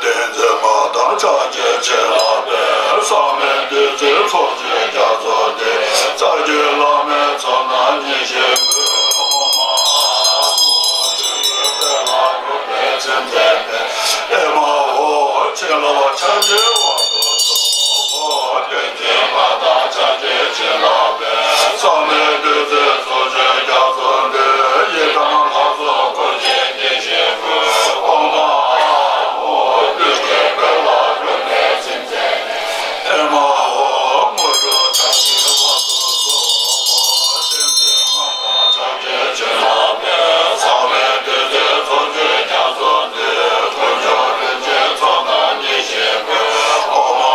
བསྟན་འཛིན་མ་དང་ཕྱག་རྒྱའི་བྱིན་རླབས་དཔལ། བསམ་མེད་བདུད་རྩིའི་ཚོགས་ཀྱི་རྒྱ་མཚོ་སྟེ། རྩ་བརྒྱུད་བླ་མའི་ཚོགས་རྣམས་ཉིད་བཞིན་ཀུན། ཨོཾ་ཨཱཿཧཱུྃ། བདུད་ཀྱི་དཔལ་ལ་རོལ་པའི་ཚིམས་མཛད་པའི། ཨེ་མ་ཧོ། བྱིན་རླབས་ཕྱག་རྒྱའི་དབང་དུ་སོང་། བསྟན་འཛིན་མ་དང་ཕྱག་རྒྱའི་བྱིན་རླབས་དཔལ། བསམ་མེད་བདུད་རྩིའི་ཚོགས་ཀྱི་རྒྱ་མཚོ་སྟེ། ཡི་དམ་ལྷ་ཚོགས་འཁོར་བཅས་ཉིད་བཞིན་ཀུན། ཨོཾ་ཨཱཿཧཱུྃ། བདུད་ཀྱི་དཔལ་ལ་རོལ་པའི་ཚིམས་མཛད་པའི། ཨེ་མ་ཧོ། དངོས་གྲུབ་ཕྱག་རྒྱའི་དབང་དུ་སོང་། བསྟན་འཛིན་མ་དང་ཕྱག་རྒྱའི་བྱིན་རླབས་དཔལ། བསམ་མེད་བདུད་རྩིའི་ཚོགས་ཀྱི་རྒྱ་མཚོ་སྟེ། དཀོན་མཆོག་རིན་ཆེན་ཚོགས་རྣམས་ཉིད་བཞིན་ཀུན། ཨོཾ་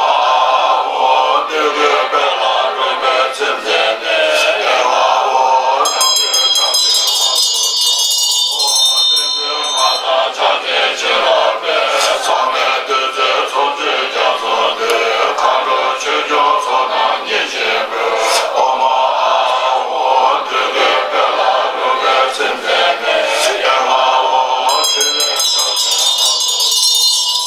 ཨཱཿཧཱུྃ། བདུད་ཀྱི་དཔལ་ལ་རོལ་པའི་ཚིམས་མཛད་པའི། ཨེ་མ་ཧོ། ནམ་མཁའི་ཕྱག་རྒྱའི་དབང་དུ་སོང་། བསྟན་འཛིན་མ་དང་ཕྱག་རྒྱའི་བྱིན་རླབས་དཔལ། བསམ་མེད་བདུད་རྩིའི་ཚོགས་ཀྱི་རྒྱ་མཚོ་སྟེ། མཁའ་འགྲོ་ཆོས་སྐྱོང་ཚོགས་རྣམས་ཉིད་བཞིན་ཀུན། ཨོཾ་ཨཱཿཧཱུྃ། བདུད་ཀྱི་དཔལ་ལ་རོལ་པའི་ཚིམས་མཛད་པའི། ཨེ་མ་ཧོ། ཕྲིན་ལས་ཕྱག་རྒྱའི་དབང་དུ་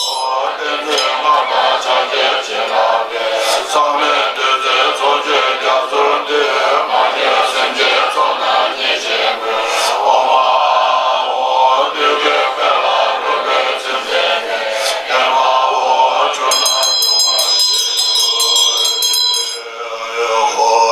སོང་། བསྟན་འཛིན་མ་དང་ཕྱག་རྒྱའི་བྱིན་རླབས་དཔལ། བསམ་མེད་བདུད་རྩིའི་ཚོགས་ཀྱི་རྒྱ་མཚོ་སྟེ། མ་སྐྱེས་སེམས་ཅན་ཚོགས་རྣམས་ཉིད་བཞིན་ཀུན། ཨོཾ་ཨཱཿཧཱུྃ། བདུད་ཀྱི་དཔལ་ལ་རོལ་པའི་ཚིམས་མཛད་པའི། ཨེ་མ་ཧོ། ཆོས་རྣམས་སྐྱོང་བར་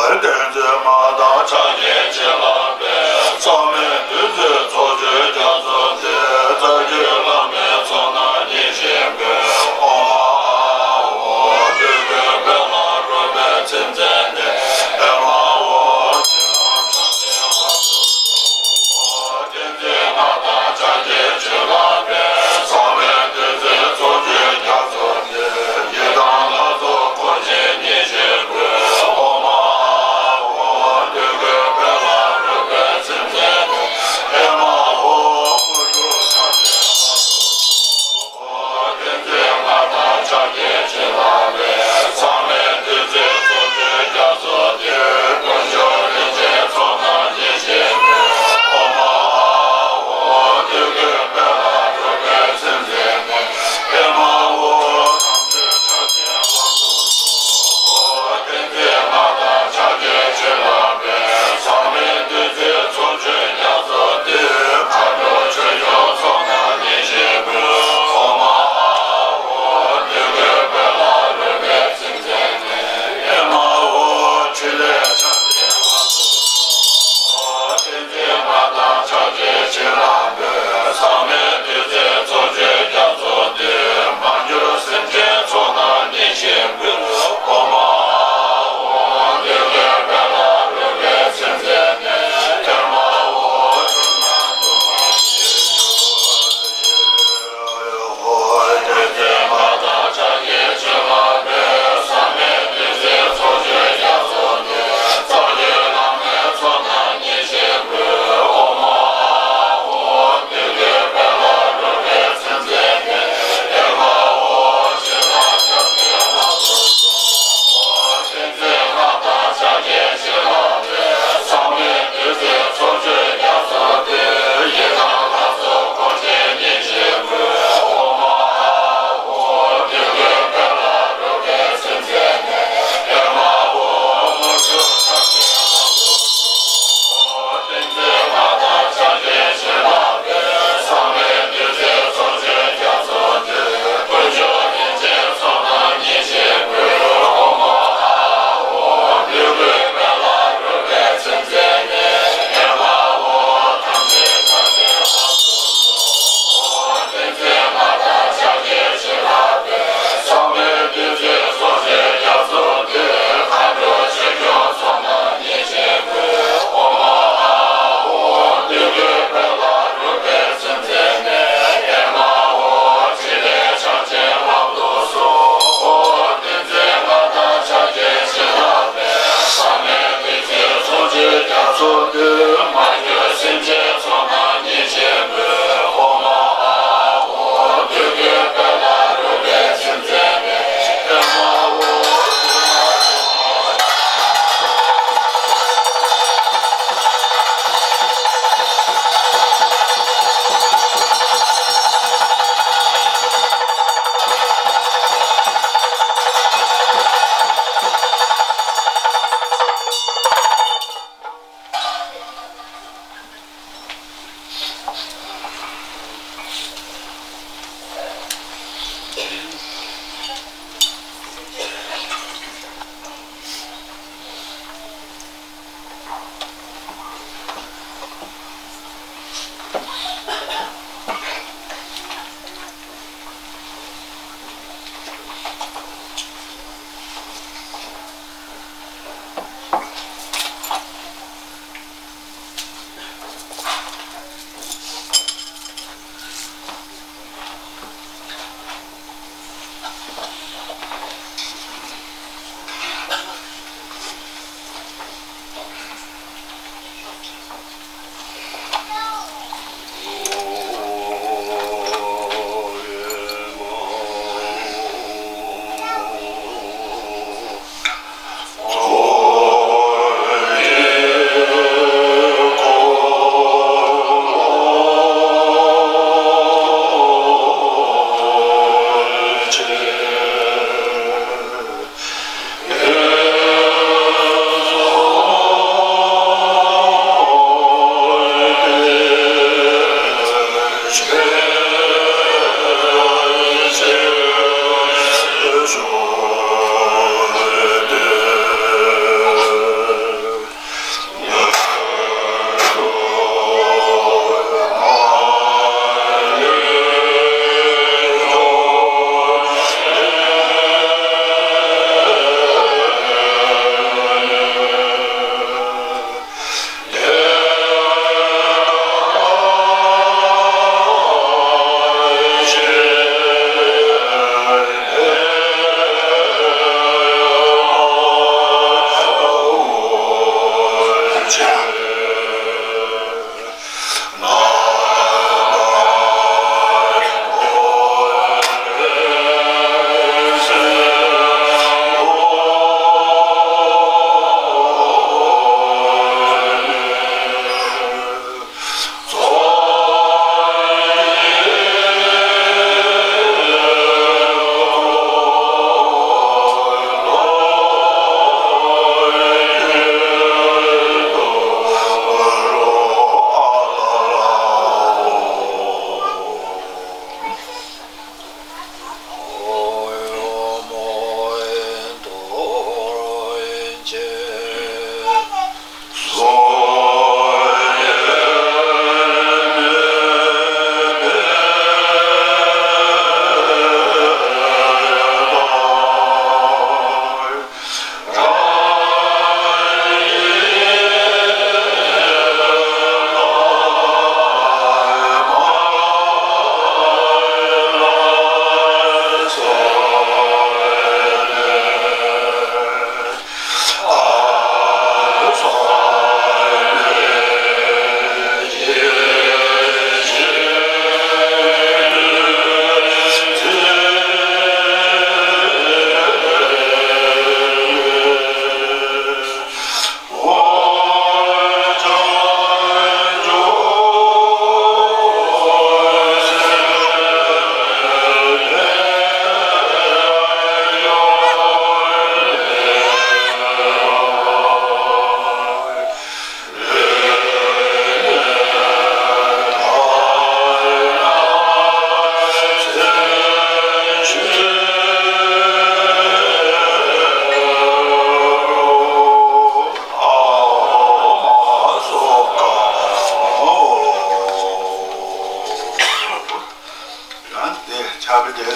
བྱེད། བསྟན་འཛིན་མ་དང་ཕྱག་རྒྱའི་བྱིན་རླབས་དཔལ། བསམ་མེད་བདུད་རྩིའི་ཚོགས་ཀྱི་རྒྱ་མཚོ་སྟེ། རྩ་བརྒྱུད་བླ་མའི་ཚོགས་རྣམས་ཉིད་བཞིན་ཀུན། ཨོཾ་ཨཱཿཧཱུྃ། བདུད་ཀྱི་དཔལ་ལ་རོལ་པའི་ཚིམས་མཛད་པའི། ཨེ་མ་ཧོ། བྱིན་རླབས་ཕྱག་རྒྱའི་དབང་དུ་སོང་། བསྟན་འཛིན་མ་དང་ཕྱག་རྒྱའི་བྱིན་རླབས་དཔལ། བསམ་མེད་བདུད་རྩིའི་ཚོགས་ཀྱི་རྒྱ་མཚོ་སྟེ། ཡི་དམ་ལྷ་ཚོགས་འཁོར་བཅས་ཉིད་བཞིན་ཀུན། ཨོཾ་ཨཱཿཧཱུྃ། བདུད་ཀྱི་དཔལ་ལ་རོལ་པའི་ཚིམས་མཛད་པའི། ཨེ་མ་ཧོ། དངོས་གྲུབ་ཕྱག་རྒྱའི་དབང་དུ་སོང་། བསྟན་འཛིན་མ་དང་ཕྱག་རྒྱའི་བྱིན་རླབས་དཔལ། བསམ་མེད་བདུད་རྩིའི་ཚོགས་ཀྱི་རྒྱ་མཚོ་སྟེ། དཀོན་མཆོག་རིན་ཆེན་ཚོགས་རྣམས་ཉིད་བཞིན་ཀུན། ཨོཾ་ཨཱཿཧཱུྃ། བདུད་ཀྱི་དཔལ་ལ་རོལ་པའི་ཚིམས་མཛད་པའི། ཨེ་མ་ཧོ། དམ་ཆོས་ཕྱག་རྒྱའི་དབང་དུ་སོང་། བསྟན་འཛིན་མ་དང་ཕྱག་རྒྱའི་བྱིན་རླབས་དཔལ། བསམ་མེད་བདུད་རྩིའི་ཚོགས་ཀྱི་རྒྱ་མཚོ་སྟེ། མཁའ་འགྲོ་ཆོས་སྐྱོང་ཚོགས་རྣམས་ཉིད་བཞིན་ཀུན། ཨོཾ་ཨཱཿཧཱུྃ། བདུད་ཀྱི་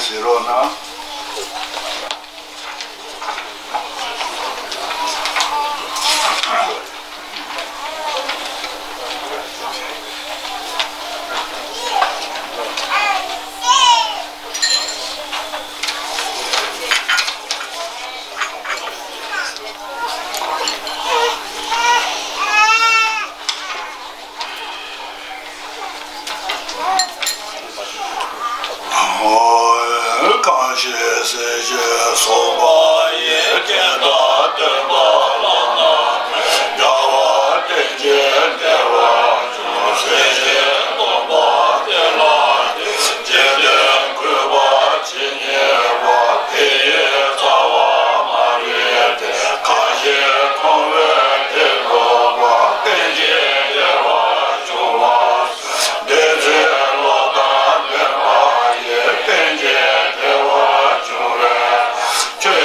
ཟེར་རོགས་གནང་། གང་ཞིག་སྲིད་ཞིའི་སོགས་པ་ཡི། སྐྱེ་དང་སྟོན་པ་བླ་ན་མེད། རྒྱལ་བ་བསྟན་ཅིང་བདེ་བར་འབྱུང་། སྲིད་ཞིའི་སྟོན་པ་དེ་ལ་བརྟེན། འཇིག་རྟེན་གུས་པ་ཇི་སྙེད་པ། དེ་ཡི་རྩ་བ་མ་རིག་སྟེ། གང་ཞིག་མཐོང་བས་དེ་རྟོགས་པ། བསྟན་ཅིང་བདེ་བར་འབྱུང་བར་སེམས། བདེན་ཚིག་བློ་དང་ལྡན་པ་ཡིས། བསྟན་ཅིང་བདེ་བར་འབྱུང་བའི་ཆོས།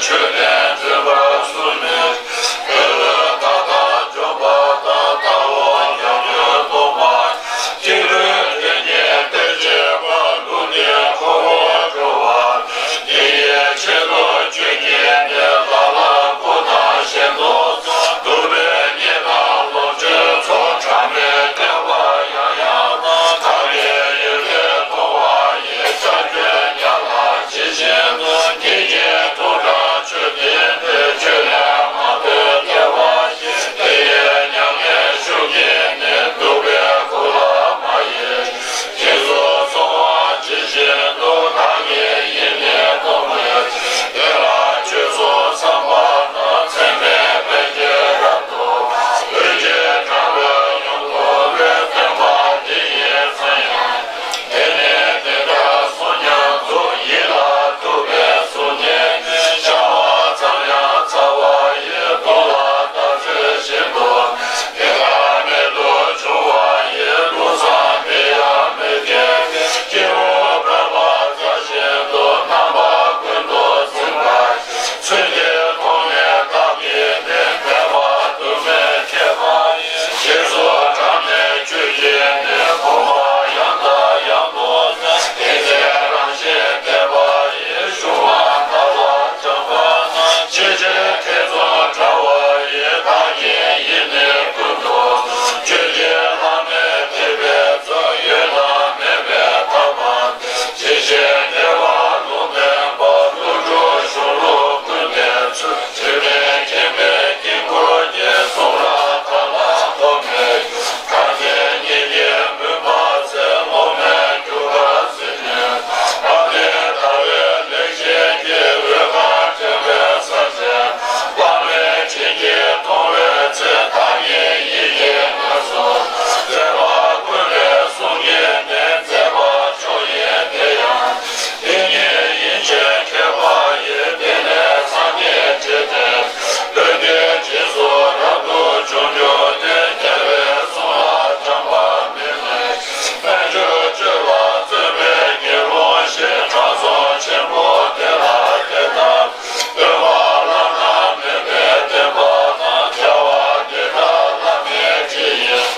ཆོས་ལྡན་འཛིན་པ་སུ་མེད། འོད་ལུས་མཐའ་དག་འཇོམས་པ་དང་། ལྟ་བ་ཉམས་ལེན་སྟོང་པ། སྐྱེ་རྒ་ན་འཆིའི་གཏེར་ཆད་པ། ལུས་འདི་འཁོར་བར་འགྲོ་བ། དེ་ཡི་ཆེད་དུ་ཆོས་ཀྱི་གནས། ལ་ལ་སྐུ་དང་ཞལ་མདོག་གསུམ། གདུག་པའི་གཉེན་དང་ལོངས་སྤྱོད་ཚོགས། ཕྲ་མེན་བསྟན་པ་ཡང་ཡང་དང་། བདག་གི་ཡིད་ཀྱིས་མཐོང་བ་ཡི། བྱང་ཆུབ་ཉམས་ལ་ཇི་བཞིན་དུ། ཉིད་ཀྱི་ཐུགས་དང་ཆོས་འདི་ནི། ཆོས་ལས་མ་གཏོགས་སྐྱེ་བ་ཞིག་དེ་ཡི་མྱ་ངན་ཤུགས་ཀྱིས་ནི། གདུག་པའི་ཁུར་ལ་མ་ཡིས། རྗེས་སུ་སོང་བ་ཇི་བཞིན་དུ། བདག་གི་ཡིད་ནི་རྟོག་མེད་ཅིང་། དེ་ལ་ཆོས་སུ་འཚམས་པ་རྣམས། མཚམས་མེད་པའི་ཕྱིར་རབ་ཏུ་བསྔོ། འོད་ཀྱི་དྲ་བས་ཡོངས་བསྐོར་བའི། བསྟན་པ་འདི་ཡི་མཚམས་ཡང་། དེ་ནས་དེ་ལྟར་གསུངས་སྙམ་དུ། ཡིད་ལ་ཐུག་པའི་གཟུགས་བརྙན་ནི། ཤར་བ་ཙམ་ཡང་མཚར་བ་ཡི། གདོང་ལ་བདག་ཚོད་བཞིན་དུ། དེ་ལ་རྨད་དུ་བྱུང་བ་ཡི། ཀུན་བཟང་དེ་ཡང་མི་སྐྱེ་བའི། སྐྱེ་བོ་བོད་པ་རྩ་བཞིན་དུ། རྣམ་པ་ཀུན་ཏུ་འཛིན་པ་ཡི། ཚུལ་འདི་མཐོང་ནས་བདག་གིས་ནི། འདས་པ་དུ་མའི་མཁས་པ་ཡིས། རྗེས་སུ་འབྲངས་ནས་ཆོས་ཀྱི་གནས། གོམས་པ་ཡང་དང་ཡང་དུ་བསམ། དེ་ཚེ་རང་བཞིན་བདེ་བ་ཡི། གཞུང་མ་ད་ལྟ་སྦྱངས་པ་རྣམས། ཇི་བཞིན་ཐེ་ཚོམ་བྲལ་བ་ཡི། བདག་གི་ཡིད་ནི་ཀུན་ཏུ། ཆོས་ཀྱི་ལམ་ནི་དེ་བས་རྩ། ཡོད་དང་མེད་པའི་ཐ་མ། ཇི་བཞིན་བདེ་བ་ལུང་བསྟན་པ། ཀླུ་སྒྲུབ་གཞུང་ལུགས་ཀུན་བསྟན་ཚུལ། དྲི་མེད་མཁྱེན་པའི་དཀྱིལ་འཁོར་གྱི། གསུང་རབ་མཐའ་ལ་ཐོགས་མེད་གྱུར། དག་ཆེན་ཉིད་ཀྱི་མུན་པ་སེལ། ལོག་མེད་རྒྱུ་སྐར་ཟིལ་གནོན་པ། ཨ་ནི་ཟླ་བའི་ལེགས་བཤད་ཀྱི། འོད་དཀར་འདྲེན་པའི་ས་ཆེན། བླ་མའི་དྲིན་གྱིས་མཐོང་བའི་ཚེ། བདག་གི་ཡིད་ཀྱིས་མངོན་སུམ། མཛད་པ་ཀུན་ལས་གསུང་གི་ནི། མཛད་པ་མཆོག་ཡིན་དེ་ཡང་། དེ་ཉིད་ཡིན་ཕྱིར་མཁས་པ་ཡིས། དེ་ནས་སངས་རྒྱས་འབྲས་དེ། བློ་འདས་རྗེས་སུ་རབ་ཏུ་འབྱུང་འགྱུར་ཏེ། རྒྱལ་བའི་གསུང་ལ་བྱམས་པ་མེད་ལས། དམན་ཆོས་སྤྱོད་ལ་བརྩོན་པའི་དགེ་སློང་ཞེས། དྲང་སྲོང་ཆེན་པོ་དེ་ལ་དེ་ལྟར། འདུན་པ་བླ་ན་མེད་པའི་བསྟན་པ་དང་། བྱ་བ་འདི་དག་བླ་མའི་དྲིན་ཡིན།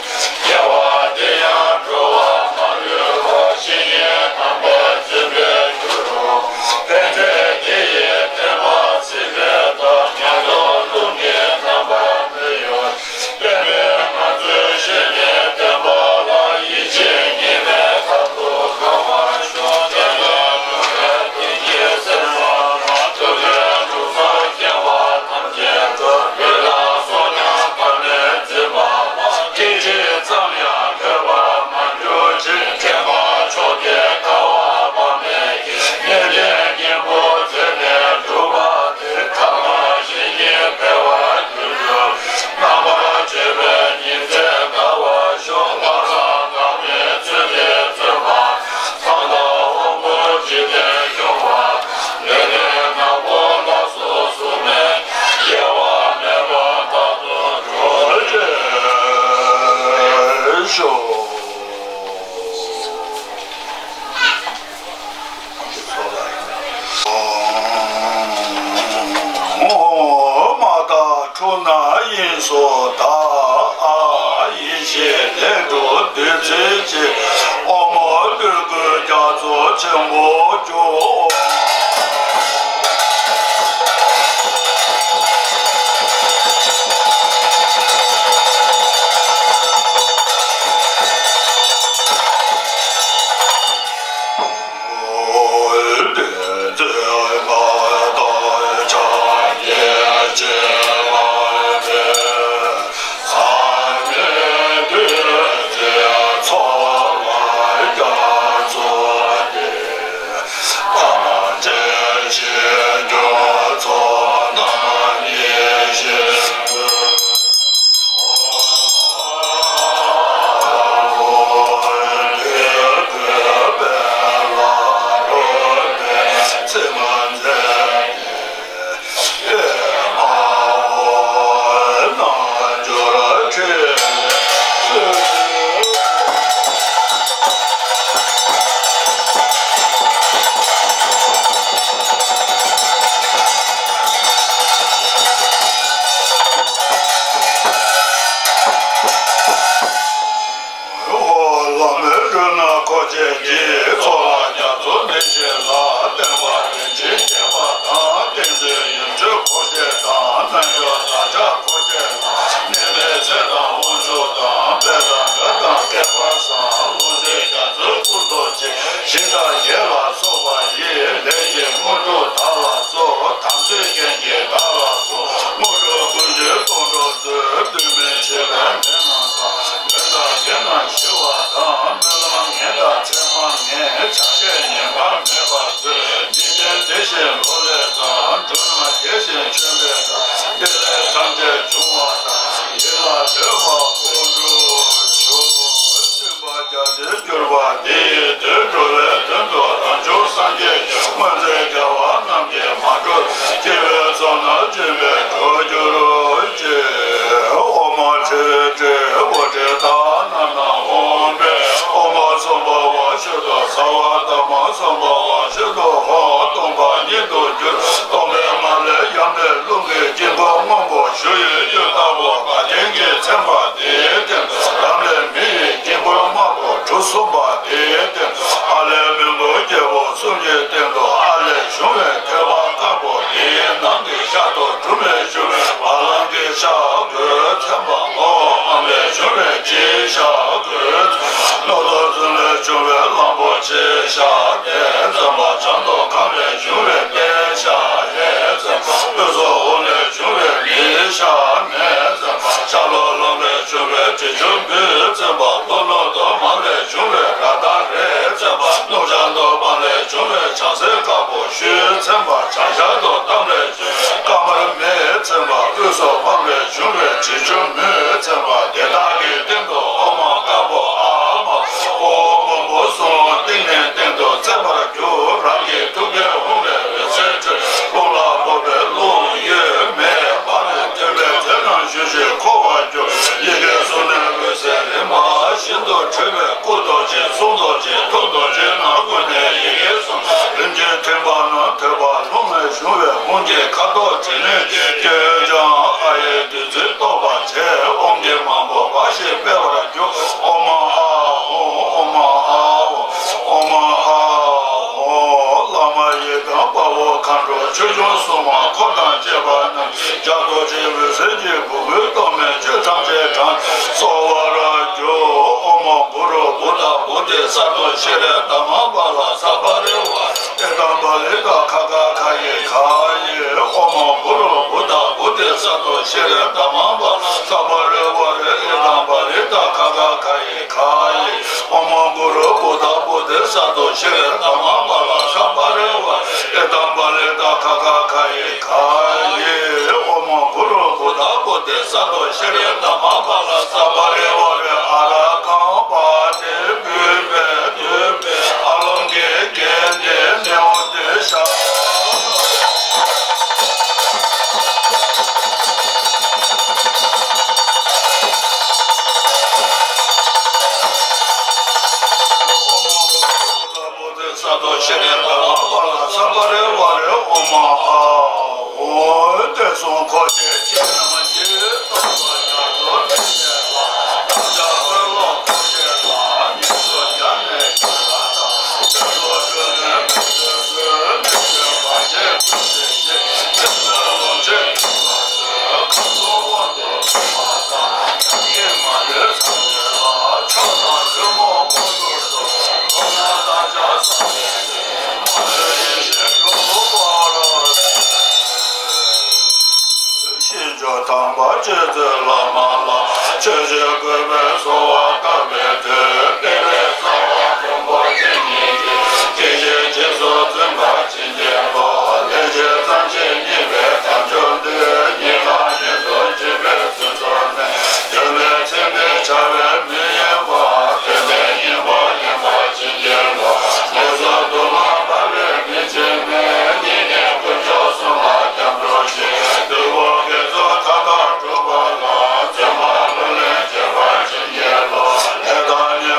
དགེ་བ་འདི་ཡང་འགྲོ་བ་མ་ལུས་པ། བཤེས་གཉེན་དམ་པས་བརྩོན་པའི་རྒྱུ་རུ། པཎ་ཆེན་དེ་ཡི་བསྟན་པ་ཚིག་ལས་དག་ཉམས་རྟོགས་རླུང་གི་རྣམ་པར་མི་གཡོ། པདྨས་མ་བཙུན་བཤེས་གཉེན་བསྟེན་པ་ལ། ཡིད་ཆེས་གཉིས་མེད་ཐབས་སུ་དགའ་བར་ཤོག་དེ་ལྟར་འགྲོ་བའི་དོན་གྱི་སེམས་བསམ་ལ། ཐུབ་པའི་འབྲུ་གསུམ་སྐྱེ་བ་ཐམས་ཅད་དུ། ལུས་དང་སྲོག་ཀྱང་ཐ་མལ་འཛིན་པ་ལ། སྐད་ཅིག་ཙམ་ཡང་འཕོས་པར་མ་གྱུར་ཅིག་དྲན་པ་མཆོག་དེ་དགའ་བ་དཔག་མེད་ཀྱིས། ཉེར་བདུན་སྙིང་པོ་མཛད་ནས་བསྒྲུབས་པ་དེ། ཐ་མ་གཞན་གྱིས་འཕེལ་བར་འགྱུར་གྱུར། རྣམ་པར་དཔྱོད་པས་ཉིན་མཚན་དགའ་བར་ཤོག་ལྷག་བསམ་དག་པས་ཚུལ་འདི་བརྩོན་པ། གང་དག་དབང་པོ་འཇིག་རྟེན་སྐྱོང་བ། ལས་དོན་ནག་པོ་ལ་སོགས་གཟུགས་མེད། སྐྱེ་བ་མེད་པ་རྟག་ཏུ་འགྲོ་ཞེས་ཤོག་ཨོ་མ་དང་འཁྲུལ་སྣང་དབྱིངས་སུ་དག་ཨ། ཡེ་ཤེས་ལྷུན་གྲུབ་བདུད་རྩི་ཆེ། ཨོ་མོ་ལྷུན་པོའི་རྒྱ་མཚོ་ཆེན་པོར་གྱུར། མོས་སྤྲུལ་ན་འཁོར་བཅས་ཀྱི། ཚོགས་ལ་རྒྱ་མཚོ་འདི་བཞིན་ལ། བསྟན་པ་རིན་ཆེན་རྒྱས་པ་དང་། བསྟན་འཛིན་ཡོན་མཚན་འཁོར་བཅས་དང་། རྣལ་འབྱོར་བདག་ཅག་འཁོར་བཅས་ལ། གནས་མལ་ཚེ་དང་དབང་ཕྱུག་དང་། དཔལ་དང་མགྲོན་དང་བསྐལ་པ་བཟང་། ལོངས་སྤྱོད་རྒྱ་མཚོའི་སྐུ་མདོག་ཅན། ཞིང་དང་རྒྱལ་ལ་སོགས་པ་ཡི། ལས་ཀྱི་དངོས་གྲུབ་བདག་ལ་སྩོལ། དམ་ཚིག་རྒྱན་གྱིས་བདག་ལ་སྩོལ། དངོས་གྲུབ་ཀུན་གྱི་སྡོང་གྲོགས་མཛོད། དུས་མིན་འཆི་བའི་ནད་རྣམས་དང་། ཡོན་དང་རྒྱལ་རྣམས་ཞི་བ་དང་། སྨོན་ལམ་ངན་དང་མཚན་མ་ངན། ཆ་ཤས་ངན་པ་མེད་པར་མཛོད། འཇིག་རྟེན་བདེ་ཞིང་ལོ་ལེགས་དང་། འབྲུ་རྣམས་རྒྱས་ཤིང་ཆོས་འཕེལ་དང་། བདེ་ལེགས་ཐམས་ཅད་འབྱུང་བ་དང་། ཡིད་ལ་འདོད་པ་ཀུན་འགྲུབ་ཤོག། སྦྱིན་པ་རྒྱ་ཆེར་གྱུར་པ་འདི་ཡིས། དུད་འགྲོ་བའི་དོན་དུ་རང་བྱུང་སངས་རྒྱས་ཀྱི། སྔོན་ཚེ་རྒྱལ་བ་རྣམས་ཀྱིས་མ་གྲུབ། སྐྱེ་བོའི་ཚོགས་རྣམས་སྦྱིན་པས་གྲུབ་གྱུར་ཅིག། ཨོཾ་ཨཱཿཧྲཱིཿ་ཧྲཱིཿ་ཧཱུྃ་ཧྲཱིཿ་ཏཱ་ན་ན་ཧཱུྃ་ཕཊ། ཨོཾ་སྭ་བྷཱ་ཝ་ཤུདྡྷ་སརྦ་དྷརྨ་སྭ་བྷཱ་ཝ་ཤུདྡྷ་ཧཱུྃ། སྟོང་པ་ཉིད་དུ་གྱུར། སྟོང་པའི་ངང་ལས་ཡབ་ནས་རླུང་གི་དཀྱིལ་འཁོར་སྔོན་པོ་ཞུ་ཡི་ཡུལ་ལྟ་བུ་དགའ་ལྡན་གྱི་ཚན་པ་དེའི་སྟེང་དུ། ལམ་ལས་མི་ཡི་དཀྱིལ་འཁོར་དམར་པོ་གྲུ་གསུམ་པ་དེའི་སྟེང་དུ། ཨ་ལས་མི་མགོ་རྒྱལ་པོ་གསུམ་གྱི་སྟེང་དུ། ཨ་ལས་བྱུང་བའི་ཐོད་པ་དཀར་པོ་དེའི་ནང་གི་ཤར་དུ་གྲུབ་ལས་བྱུང་བའི་བ་ལང་གི་ཤར་གོས་ཚན་པ་ལོ། ཨམ་ལས་བྱུང་བའི་ཅིའི་ཤར་གོས། རྣོ་རྟུལ་ཙུན་ལས་བྱུང་བའི་གླང་པོ་ཆེའི་ཤར་ཏེ་ཚན་པ། བྱང་དུ་ཁམས་ལས་བྱུང་བའི་དཔལ་ཤར་ཧེ་ཚན་པ། དབུས་སུ་ཧཱུྃ་ལས་བྱུང་བའི་མིའི་ཤར་མེ་ཚན་པ། ཤར་ལྷོ་ལུང་ལས་བྱུང་བའི་དྲི་ཆུ་འབུའི་ཚན་པ། ལྷོ་ནུབ་ཏུ་མར་ལས་བྱུང་བའི་ར་ད་རའི་ཚན་པ། ནུབ་བྱང་དུ་བར་ལས་བྱུང་བའི་བྱང་སེམས་དཀར་པོ་ཤུའི་ཚན་པ། བྱང་ཤར་དུ་གཏམ་ལས་བྱུང་བའི་ཀ་མར་མེའི་ཚན་པ། དབུས་སུ་དབང་ལས་བྱུང་བའི་དྲི་ཆུ་མུའི་ཚན་པ། དེ་དག་གི་སྟེང་དུ་ཨོཾ་མ་དཀར་པོ་ཨཱཿཧཱུྃ། ཨོཾ་སྔོན་པོ་གསུམ་ཏིང་ངེའི་སྟེང་དུ་བརྩེགས་པར་གྱུར། རང་གི་ཐུགས་ཀའི་ཧཱུྃ་ལས་འོད་ཟེར་འཕྲོས། རླུང་ལ་ཕོག་པས་རླུང་གཡོས་མེ་འབར། ཐོད་པའི་རྫས་རྣམས་ཞུ་ཞིང་འཁོར་བར་གྱུར། ཡི་གེ་གསུམ་ནི་འོད་ཟེར་རིམ་པ་བཞིན་དུ་འཕྲོས་པས། སྐུ་རྡོ་རྗེ་གསུང་རྡོ་རྗེ་ཐུགས་རྡོ་རྗེ་རྣམས་ཀུན་ནས་ཡི་གེ་གསུམ། རིམ་གྱིས་ཐིམ་པ་རྣམས་ཐོད་པ་རླུང་ནས་བྱུང་བའི་ཧཱུྃ་གི་ཁ་དོག་དྲི་ནས་སྐྱོན་ཀྱང་ཨ་ཡི་བདུད་རྩིས་རྟོག་པར་བྱེད། ཨོཾ་གྱིས་མང་པོ་འབར་ཞིང་འཕེལ་བར་འགྱུར། ཨོཾ་མ་ཨཱཿཧཱུྃ། ཨོཾ་མ་ཨཱཿཧཱུྃ། ཨོཾ་མ་ཨཱཿཧཱུྃ། བླ་མ་ཡི་དམ་དཔའ་བོ་མཁའ་འགྲོ་ཆོས་སྐྱོང་སྲུང་མ་འཁོར་དང་བཅས་པ་རྣམས། རྒྱ་རྡོ་རྗེ་འོད་ཟེར་གྱི་སྦུ་གུའི་སྟོབས་ནས་ཆོས་ཐམས་ཅད་གྲངས་སུ་གསོལ་བར་འགྱུར། ཨོཾ་གུ་རུ་བུདྡྷ་བོ་དྷི་ས་ཏྭ་ཤྲཱི་དྷརྨ་པཱ་ལ་ས་པ་རི་ཝཱ་ར་ཨེ་དམ་བ་ལི་ཏ་ཁ་ག་གྷ་ཡི་གྷ་ཡི། ཨོཾ་གུ་རུ་བུདྡྷ་བོ་དྷི་ས་ཏྭ་ཤྲཱི་དྷརྨ་པཱ་ལ་ས་པ་རི་ཝཱ་ར་ཨེ་དམ་བ་ལི་ཏ་ཁ་ག་གྷ་ཡི་གྷ་ཡི། ཨོཾ་གུ་རུ་བུདྡྷ་བོ་དྷི་ས་ཏྭ་ཤྲཱི་དྷརྨ་པཱ་ལ་ས་པ་རི་ཝཱ་ར་ཨེ་དམ་བ་ལི་ཏ་ཁ་ག་གྷ་ཡི་གྷ་ཡི། ཨོཾ་གུ་རུ་བུདྡྷ་བོ་དྷི་ས་ཏྭ་ཤྲཱི་དྷརྨ་པཱ་ལ་ས་པ་རི་ཝཱ་ར་ཨ་ར་ཀཾ་པ་ཏི་བུདྡྷ་བོ་དྷི་ཨ་ལོ་ཀེ་ཀན་ཏེ་ནེའུ་ཏེ་ཤ། ས་ཏྭ་ཤྲཱི་དྷརྨ་པཱ་ལ་ས་པ་རི་ཝཱ་ར་ཨོཾ་མ་ཨཱཿཧཱུྃ། དེ་གསུང་འཁོར་དེ་ཆེ་རྣམས་ཀྱིས་སྟོང་པ་ཉིད་དུ་ཐིམ་པས་ལ། བདག་ཅག་དཔོན་སློབ་འཁོར་དེ་ལ་ཉེས་སུ་སྦྱར་ནས་ཞེ་དྲག་དང་། དཔོན་སློབ་སྤྲུལ་ནས་མི་བཟོད་ཟོས་མི་བཟོད་བར་ཆད་ཀུན་སེལ་ཞིང་། སེམས་ཅན་ལོངས་སྤྱོད་ཁམས་གསུམ་དབང་དུ་སོང་བ་དང་། ཡང་ཡིད་མ་ལུས་ཚངས་པའི་ལ་མཆོག་དང་ཐུན་མོང་མངོན་དུ་གསོལ། མདོར་ན་བདག་ཅག་བསམ་པའི་ཆོས་མ་ལུས་ཡིད་བཞིན་འགྲུབ་པར་ཤོག། ཤིས་བརྗོད་དམ་པ་རྗེ་བཙུན་བླ་མ་ལ། ཆོས་ཀྱི་གོས་བུ་གསོལ་བ་བཏབ་པའི་མཐུས། བསྟན་པའི་རྩ་བ་མགོན་པོ་ཇི་སྙེད་ཀྱི། དེ་བཞིན་རྗེས་སུ་འཛིན་པ་ཇི་སྙེད་པ། ལན་ཅིག་ཙམ་ཞིག་བསྙེན་པའི་དལ་འབྱོར་འདི། སྙིང་ཁམས་ཉིད་དུ་བརྗིད་པའི་ཚུལ་མཚོན་ནས། དོན་མེད་ཚིག་འདི་བྱ་བའི་མི་གཡེང་བར། དོན་མེད་སྙིང་པོ་ཉམས་པར་བྱིན་གྱིས་རློབས། ལས་སུ་དུག་ལྔ་འབར་བའི་མི་འཇིགས་མེད། སྙིང་གའི་དཀོན་མཆོག་གསུམ་ལ་སྐྱབས་འགྲོ་ཞིང་། སྡིག་པ་དགེ་ཚོགས་མཐའ་དག་སྒྲུབ་པ་ལ། བརྩོན་པ་ལྷུར་ལེན་བྱེད་པར་བྱིན་གྱིས་རློབས། ལས་དང་ཉེས་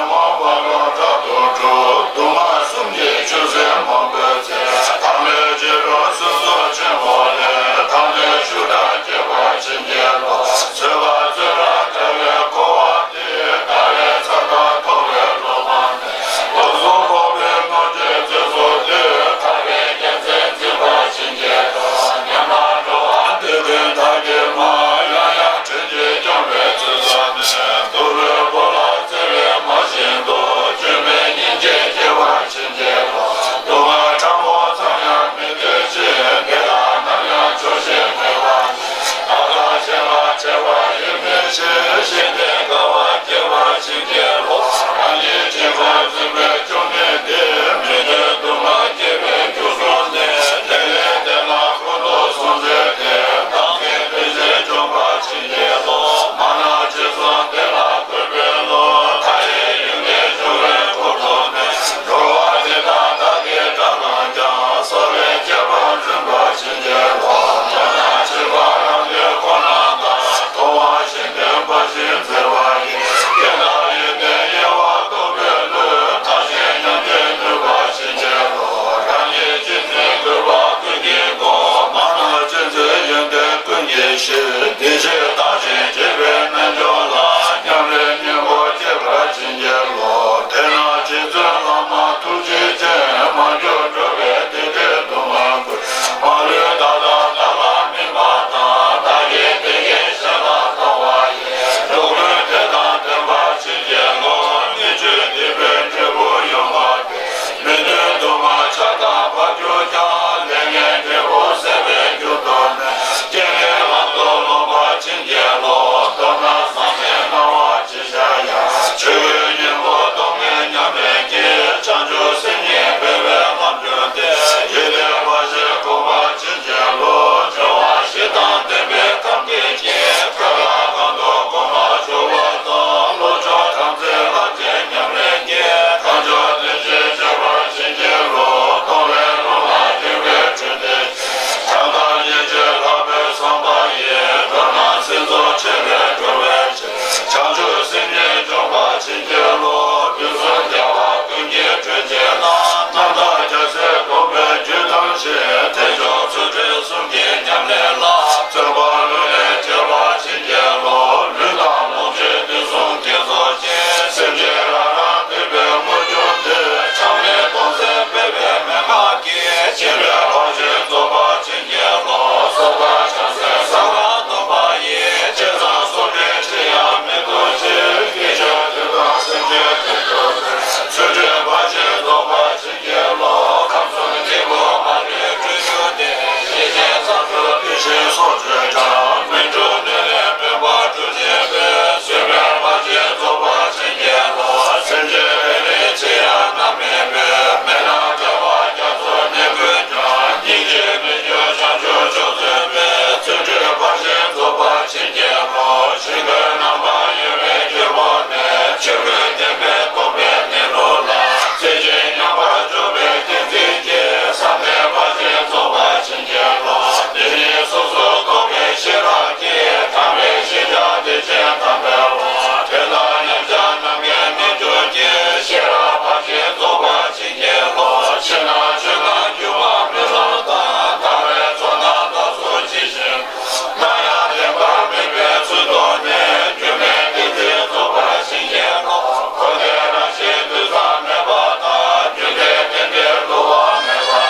ཆོས་སྒྲོན་ཕར་ཕྱིན་རྫོགས་པ་བྱིན་གྱིས་རློབས། ཁམས་གསུམ་སྐྱེ་དགུའི་མ་ལུས་སྒྲོལ་གྱུར་ཏེ། ཞིང་གཤེགས་ས་ཐོབ་བདེ་ཞིང་སོགས་སྤྱོད་ཀྱང་། སྨིན་གྲོལ་ནུས་ལྡན་སྤྲུལ་པ་སྤྲུལ་ཆེན་པོས། བཟོད་པའི་ཕར་ཕྱིན་རྫོགས་པ་བྱིན་གྱིས་རློབས། སེམས་ཅན་ཕྲིན་ལས་ཅི་ཡང་རྣམ་སྨིན་པའི། མི་ལ་དགེ་བ་རྒྱ་མཚོ་ནི་ཀུན་ཀྱང་། སྙིང་རྗེ་མི་སྐྱོ་བྱང་ཆུབ་མཆོག་སྩོལ་བའི། བརྩོན་འགྲུས་ཕར་ཕྱིན་རྫོགས་པ་བྱིན་གྱིས་རློབས། ཞིང་རྡུལ་རྣམ་པར་གཡོ་བའི་དཀྱིལ་འཁོར་ནས། ཆོས་སྐུ་བསྟན་པའི་སྟོང་པའི་གནས་ལུགས་ལ། རྩེ་གཅིག་མཉམ་པར་འཇོག་པའི་ཏིང་འཛིན་གྱིས། བསམ་གཏན་ཕར་ཕྱིན་རྫོགས་པ་བྱིན་གྱིས་རློབས། དེ་ཉིད་སོ་སོར་རྟོག་པའི་ཤེས་རབ་ཀྱིས། དམ་པའི་ཤེས་བྱ་བདེ་ཆེན་དམ་པའི་དབང་། དེ་དག་མཉམ་གཞག་རྣམ་མཁྱེན་རྣལ་འབྱོར་གྱིས། ཤེས་རབ་ཕར་ཕྱིན་རྫོགས་པ་བྱིན་གྱིས་རློབས། ཕྱི་ནང་ཆོས་རྣམས་སྒྱུ་མ་རྨི་ལམ་ལྟར། ལྟ་བའི་ཚོགས་རྣམས་བདག་སོགས་ཇི་བཞིན། སྣང་ཡང་བདེན་པར་སྨིན་པའི་ཚུལ་རྟོགས་ནས། སྒྱུ་མའི་ཏིང་འཛིན་རྫོགས་པ་བྱིན་གྱིས་རློབས། འཁོར་འདས་རང་བཞིན་དུས་མཚམས་མེད་པ་དང་། རྒྱུ་འབྲས་བདེན་པའི་བསླུ་བ་མེད་པ།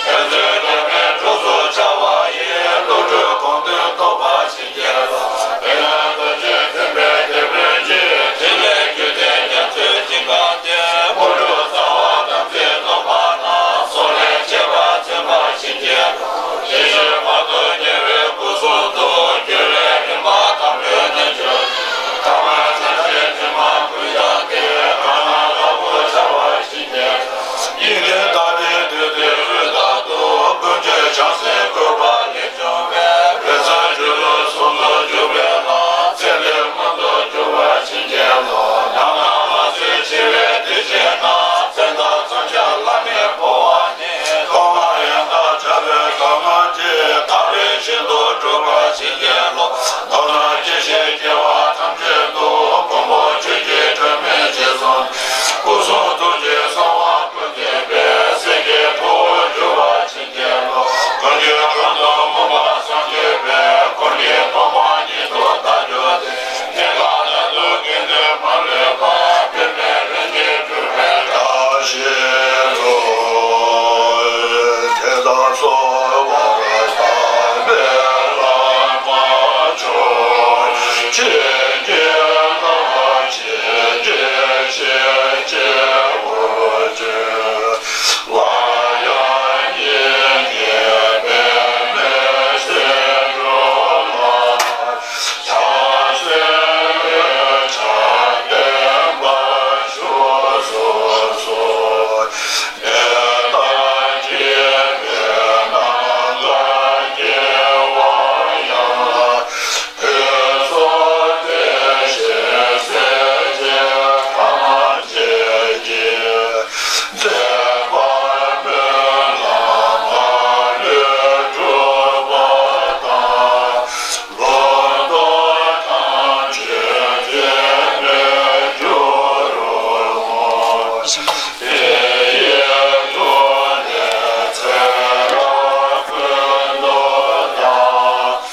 ཕན་ཚུན་ལྡན་པའི་གྲོགས་སུ་འཆར་བ་ཡི། བློ་གྲོས་གོང་དུ་རྟོགས་པ་བྱིན་གྱིས་རློབས། དེ་ནས་བདག་གིས་མཚོན་པའི་དེད་དཔོན་གྱིས། ཕྲིན་ལས་རྒྱུད་སྡེ་རྒྱ་མཚོའི་འཇིགས་སྒང་སྟེང་། དངོས་གྲུབ་རྩ་བ་དམ་ཚིག་སྟོང་པ་དང་། སོགས་ལས་སྐྱེས་པ་མཚན་མར་བྱིན་གྱིས་རློབས། དེ་བཞིན་བར་དུ་རྒྱལ་བའི་སྐུ་གསུང་ཐུགས། རྒྱུད་ལས་རིམ་པ་དམ་པའི་རྣལ་འབྱོར། ཐ་མལ་དང་ཞེན་དྲི་མ་ཀུན་སྦྱངས་ཏེ། གང་རྣམས་ལ་ཕུལ་བྱ་བ་བྱིན་གྱིས་རློབས། དབྱིངས་ལྡན་དག་ནི་དུས་མཐའི་དབུས་དག་ཏུ། ཀུན་ཁྱབ་བྱང་སེམས་བཀོད་པ་ལས་བྱུང་བའི། བོད་མཚན་སྒྱུ་ལུས་ཟུང་དུ་འཇུག་པའི་ལྷ། མཚན་ལྡན་མངོན་དུ་གྱུར་པ་བྱིན་གྱིས་རློབས། ནམ་ནམ་ལ་སོགས་ཆེ་བའི་གཏེར་ཆེན་རྣམས། མཚན་རྟགས་མཚོན་ཆ་བླ་མེད་འབུལ་བ་ནི། གཏོར་མ་ཡང་དག་བྱ་བའི་གང་མ་ཅི། ཐག་རིང་ཤིན་ཏུ་སྒྲུབ་པ་བྱིན་གྱིས་རློབས། མདོར་ན་སྐྱེ་ཤི་སྐྱེ་བ་ཐམས་ཅད་དུ། མགོན་པོ་ཆོས་ཀྱི་སྒྲོན་མེ་རྗེས་བཟུང་། སྐུ་གསུང་ཐུགས་ཀྱི་གསང་བ་ཀུན་འཛིན་པའི། སེང་གེའི་ཕུ་བོར་གྱུར་པ་བྱིན་གྱིས་རློབས། མགོན་གྱི་དཀྱིལ་དུ་མུན་པ་སངས་རྒྱས་པའི། འཁོར་གྱི་ཐོག་མ་ཉིད་དུ་བདག་གྱུར་ཏེ། སྐྱེ་རྒ་ན་འཆིའི་གཏིང་རིང་མ་ལུས་པ། པདྨའི་རིམ་གྱིས་སྤྲུལ་པའི་བཀྲ་ཤིས་ཤོག། དེ་དག་གསོལ་བ་དམ་པའི་བླ་མ་མཆོག། བྱིན་གྱིས་བརླབ་པ། བྱིན་གྱིས་བཞེས། བྱིན་གྱིས་དབུལ་བྱེད། སླར་ཡང་སྙིང་གའི་པདྨའི་ཞིང་ཁམས་ལ། ཕྱག་འཚལ་ལོ་ལེགས་བྱ་བརྟན་པར་བཞུགས་གསོལ་ལོ། ནད་དང་སྐྱེ་བའི་ནམ་མཁའ་སྐྱེ་བ་ཡང་། དུས་གསུམ་བདེ་ཞིང་གསལ་བྱེད་ཐམས་ཅད་ཀྱི། མཛད་པ་སྨོན་ལམ་མ་ལུས་འགྲུབ་པ་དང་། ལོ་ཐོག་ཐམས་ཅད་འཛད་མེད་འགྱུར་རོ། དེ་ཡི་ཐོག་ནས་ཚེ་རབས་ཀུན་ཏུ་བདག་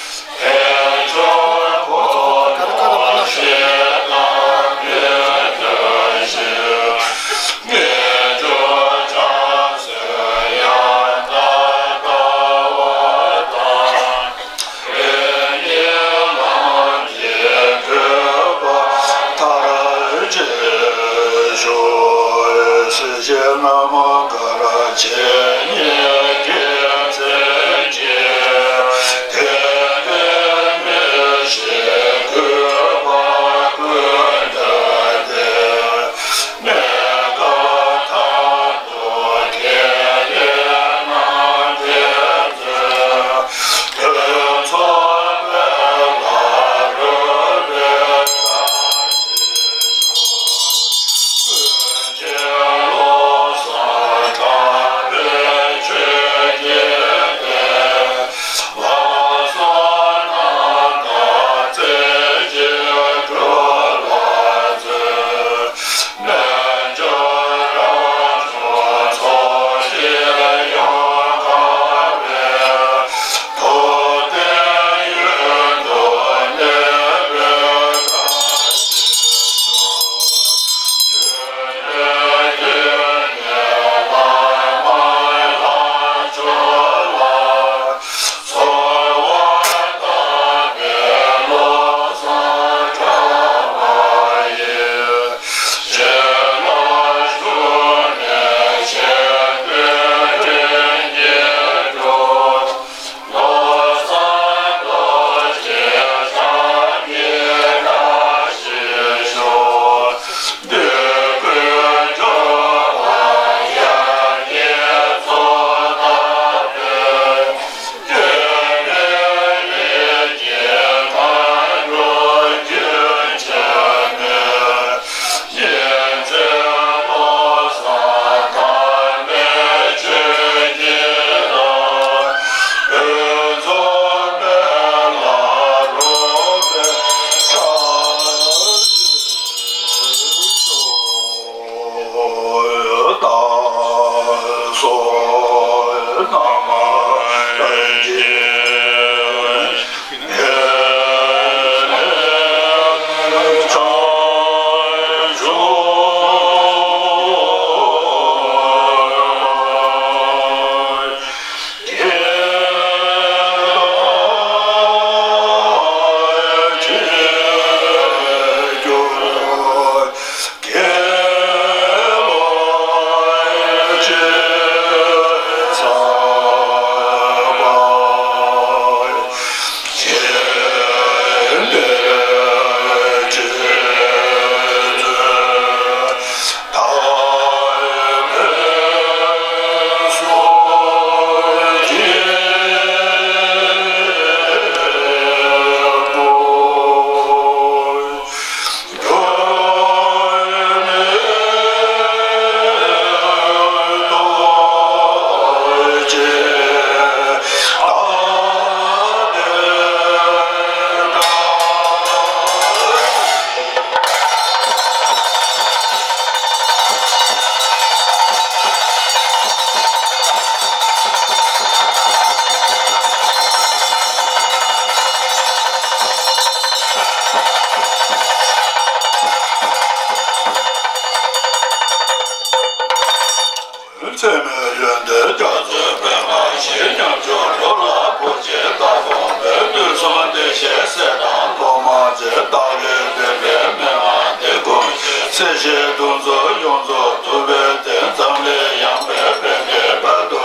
ཚད་མེད་ཡོན་ཏན་རྒྱ་མཚོའི་དཔལ་མ་ཞིག་ཉམས་ཆུང་ལོ་ལ་བུ་གཅིག་ལྟ་བུ་མོས་དུས་གསུམ་བདེ་གཤེགས་སྲས་དང་སློབ་མ་རྗེ་བདག་གིས་འདོད་པའི་མན་ངག་འདི་ཀུན་ཤེས། སྲིད་ཞིའི་དུག་མཚོ་ཡོངས་རྫོགས་འཐུང་བའི་དེ། འཛམ་གླིང་ཡངས་པའི་བན་དེ་བར་དུ་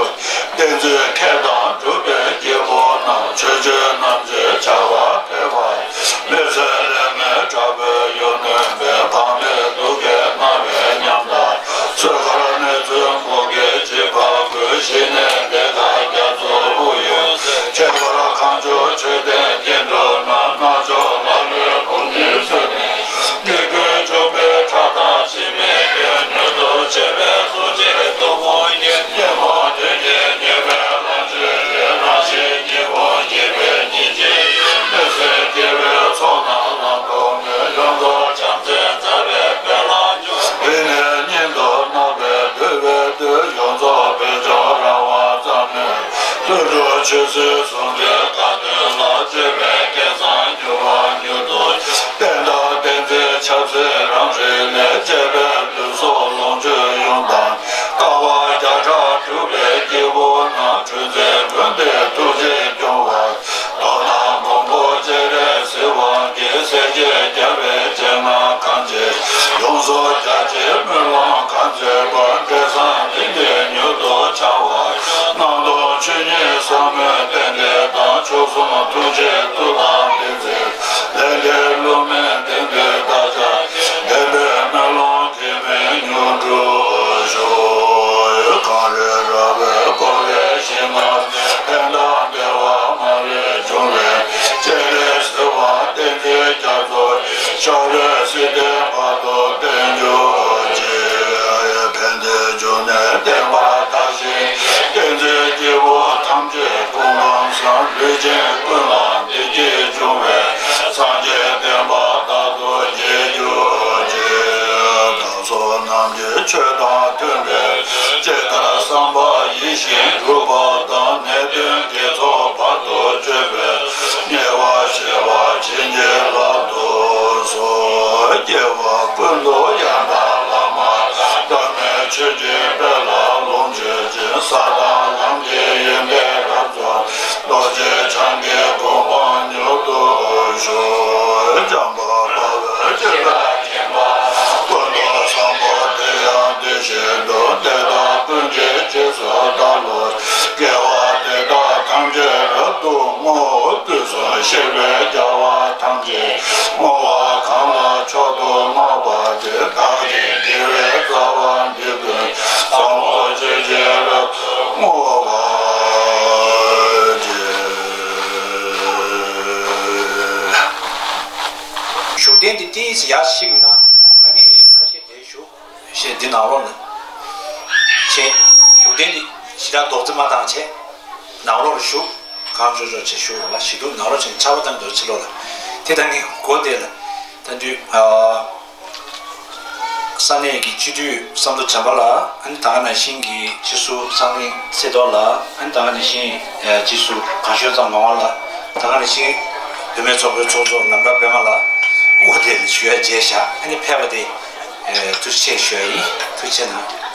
བསྟན་འཛིན་མཁས་དང་གྲུབ་པའི་སྐྱེས་བུ་རྣམས། ཆོས་སྤྱོད་རྣམ་འབྱེད་བྱ་བ་འཕེལ་བར། མི་ཚེ་ལས་ངན་དྲག་པོའི་གཡོ་ནུས་མེད། བག་མེད་དུག་གིས་མནར་བའི་ཉམ་ཐག་ཚོད་དཀར་ནེ་ཙོའི་འབུ་གིས་འཇིགས་པ་ཀུན། ཞི་གནས་བདེ་དང་རྒྱ་མཚོ་དབུས་གཡུལ་ཟེར། ཁྱད་པར་གངས་ལྗོངས་ཆོས་ལྡན་སྐྱེ་འགྲོ་རྣམས། རྣལ་འབྱོར་ལྷ་ཀླུའི་བུ་སྡེ་ཚོས། ཉེས་ཀུན་འཇོམས་པའི་ཁྲག་དང་འཆི་མེད་ཀུན། མྱུར་དུ་བྱེད་པའི་གཟུགས་ཅན་སྟོབས་དཔུང་གིས། ཉོན་མོངས་གདོན་བགེགས་ཉེས་པའི་ལོངས་སྤྱོད་ཅན། རང་བཞིན་གྱི་དབང་བསྐྱེད་པའི་སྙིང་རྗེ་ཡིས། མི་བཟོད་སྐྱེ་བོའི་ཚོགས་རྣམས་བླང་དོར་མོས། ཡོངས་རྫོགས་བྱམས་བརྩེས་མཛད་པའི་དཔལ་ལ་འཇུག་རིང་ནས་ཉིད་དུ་བརྣག་པའི་འདུལ་བའི་མདོས། ཡོངས་རྫོགས་བོད་ལྗོངས་ར་བ་ཙམ་མོས། ལྷུན་གྲུབ་ཆོས་སྲིད་ཟུང་འབྲེལ་དགའ་སྟོན་ལ། སྤྱོད་པའི་སྐལ་བཟང་འགྱུར་བ་མྱུར་དུ། བསྟན་དང་བསྟན་འཛིན་ཆབ་སྲིད་རང་རིག་ལས། བཅས་པའི་ལུས་སྲོག་ལོངས་སྤྱོད་ཡོངས་བཏང་། དཀའ་བ་བརྒྱ་ཕྲག་སྒྲུབ་པའི་སྐྱེས་བུ་རྣམས། འཁྲུག་འཛིན་ཀུན་འདས་ཐུགས་རྗེས་སྐྱོང་བར། མདོར་ན་མགོན་པོ་སྤྱན་རས་གཟིགས་དབང་གིས། སྲས་བཅས་རྒྱལ་བའི་སྤྱན་སྔར་གང་མཇལ། ཡོངས་སུ་རྒྱ་ཆེའི་སྨོན་ལམ་གང་མཛད་པ། འབྲས་བཟང་དེང་འདིར་མྱུར་དུ་འཆང་བར་ཤོག་སྣང་སྟོང་ཆོས་ཉིད་ཟབ་མོའི་རྟེན་འབྲེལ་དང་། མཆོག་གསུམ་ཐུགས་རྗེའི་མཐུ་དང་བདེན་ཚིག་ལས་འདས་བསླུ་མེད་བདེན་པའི་བདག་ཅག་བདེན་པའི་སྨོན་ལམ་དེ་མིན་མྱུར་འགྲུབ་ཤོག་གངས་རི་ར་བས་བསྐོར་བའི་ཞིང་ཁམས། ཕན་དང་བདེ་བ་མ་ལུས་འབྱུང་བའི། སྤྱན་རས་གཟིགས་དབང་བསྟན་འཛིན་རྒྱ་མཚོ། ཕྱག་འོས་སྲིད་དེ་བར་དུ་བརྟན་གྱུར་ཅིག་ཕན་བདེའི་འབྱུང་གནས་བརྟན་པར་བདག་བཞིན། བསྟན་འཛིན་སྐྱེས་བུ་ཐམས་ཅད་སྐུ་ཁམས་བཟང་། ལུས་ཅན་ཀུན་ལ་བདེ་སྐྱིད་འབྱུང་བའི། སངས་རྒྱས་བསྟན་པ་རྟག་ཏུ་རྒྱས་གྱུར་ཅིག་བདག་སོགས་རྣམས་ཀྱི་ཆོས་དང་མཐུན་པའི། ཇི་ལྟར་བསམ་པ་ཡིད་བཞིན་འགྲུབ་པ་དང་། ནད་གདོན་དགེ་ཚོགས་བར་དུ་གཅོད་པའི། དམྱལ་བ་ཞི་བ་བྱིན་གྱིས་བརླབ་ཏུ་གསོལ། སྐྱེ་བ་ཀུན་ཏུ་ཡང་དག་བླ་མ་དང་། བདག་མེད་ཆོས་ཀྱི་དཔལ་ལ་ལོངས་སྤྱོད་ཅིང་། ས་དང་ལམ་གྱི་ཡོན་ཏན་རབ་རྫོགས། རྡོ་རྗེ་འཆང་གི་གོ་འཕང་མྱུར་དུ་ཤོག་བྱམས་པ་དཔའ་བོས་ཇི་ལྟར་མཁྱེན་པ། ཀུན་ཏུ་བཟང་པོ་དེ་ཡང་དེ་བཞིན་དུ། དེ་དག་ཀུན་གྱི་རྗེས་སུ་བདག་སློབ་ཅིང་། དགེ་བ་འདི་དག་ཐམས་ཅད་རབ་ཏུ་བསྔོ། དུས་གསུམ་གཤེགས་པའི་རྒྱལ་བ་ཐམས་ཅད། བསྔོ་བ་གང་ལ་མཆོག་ཏུ་བསྔགས་པ་དེ། བདག་གི་དགེ་བའི་རྩ་བ་འདི་ཀུན། བཟང་པོ་སྤྱོད་ཕྱིར་རབ་ཏུ་བསྔོ་བར་བགྱི། བཞུགས་གདན་འདི་ཏོག་ཙམ་ཡར་ཞིག་ན། ཨ་ནི་ཁ་ཤས་དེར་བཞུགས། ཞེས་འདི་ནང་ལོགས་ན་ཆེ། བཞུགས་གདན་འདི་ཞེ་དྲག་རྡོག་རྫིས་མ་བཏང་བྱས། ནང་ལོགས་ལ་བཞུགས། གང་ལྕོགས་ལྕོགས་བྱས་བཞུགས་རོགས་ལ། ཞེ་སྡུག་ནང་ལོགས་བྱས་ཆར་པ་བཏང་འདུག་ཕྱི་ལོགས་ལ། དེ་ད་ངས་གོ་བདེ་ལ། ད་དུས་ཨ། ས་ ས་གནས་ཀྱི་སྤྱི་འཐུས་བསམ་གྲུབ་བྱམས་པ་ལགས། ཨ་ནི་ད་ག་ནང་བཞིན་གྱི་སྤྱི་ཟུར་བསམ་གླིང་ཚེ་རྡོར་ལགས། ཨ་ནི་ད་ག་ནང་བཞིན་སྤྱི་ཟུར་གངས་ཞོལ་ཚང་ངག་དབང་ལགས། ད་ག་ནང་བཞིན་བུད་མེད་ཚོགས་པའི་ཚོགས་གཙོ་ནམ་མཁའ་པད་མ་ལགས། དབུ་དེ་ཞུ་ཡ་བརྗེད་བཞག་ཨ་ནི་ཕེབས་པ་དེ་ཐུགས་རྗེ་ཆེ་ཞུ་ཡ་ཡིན། ཐུགས་རྗེ་ཆེ་གནང་།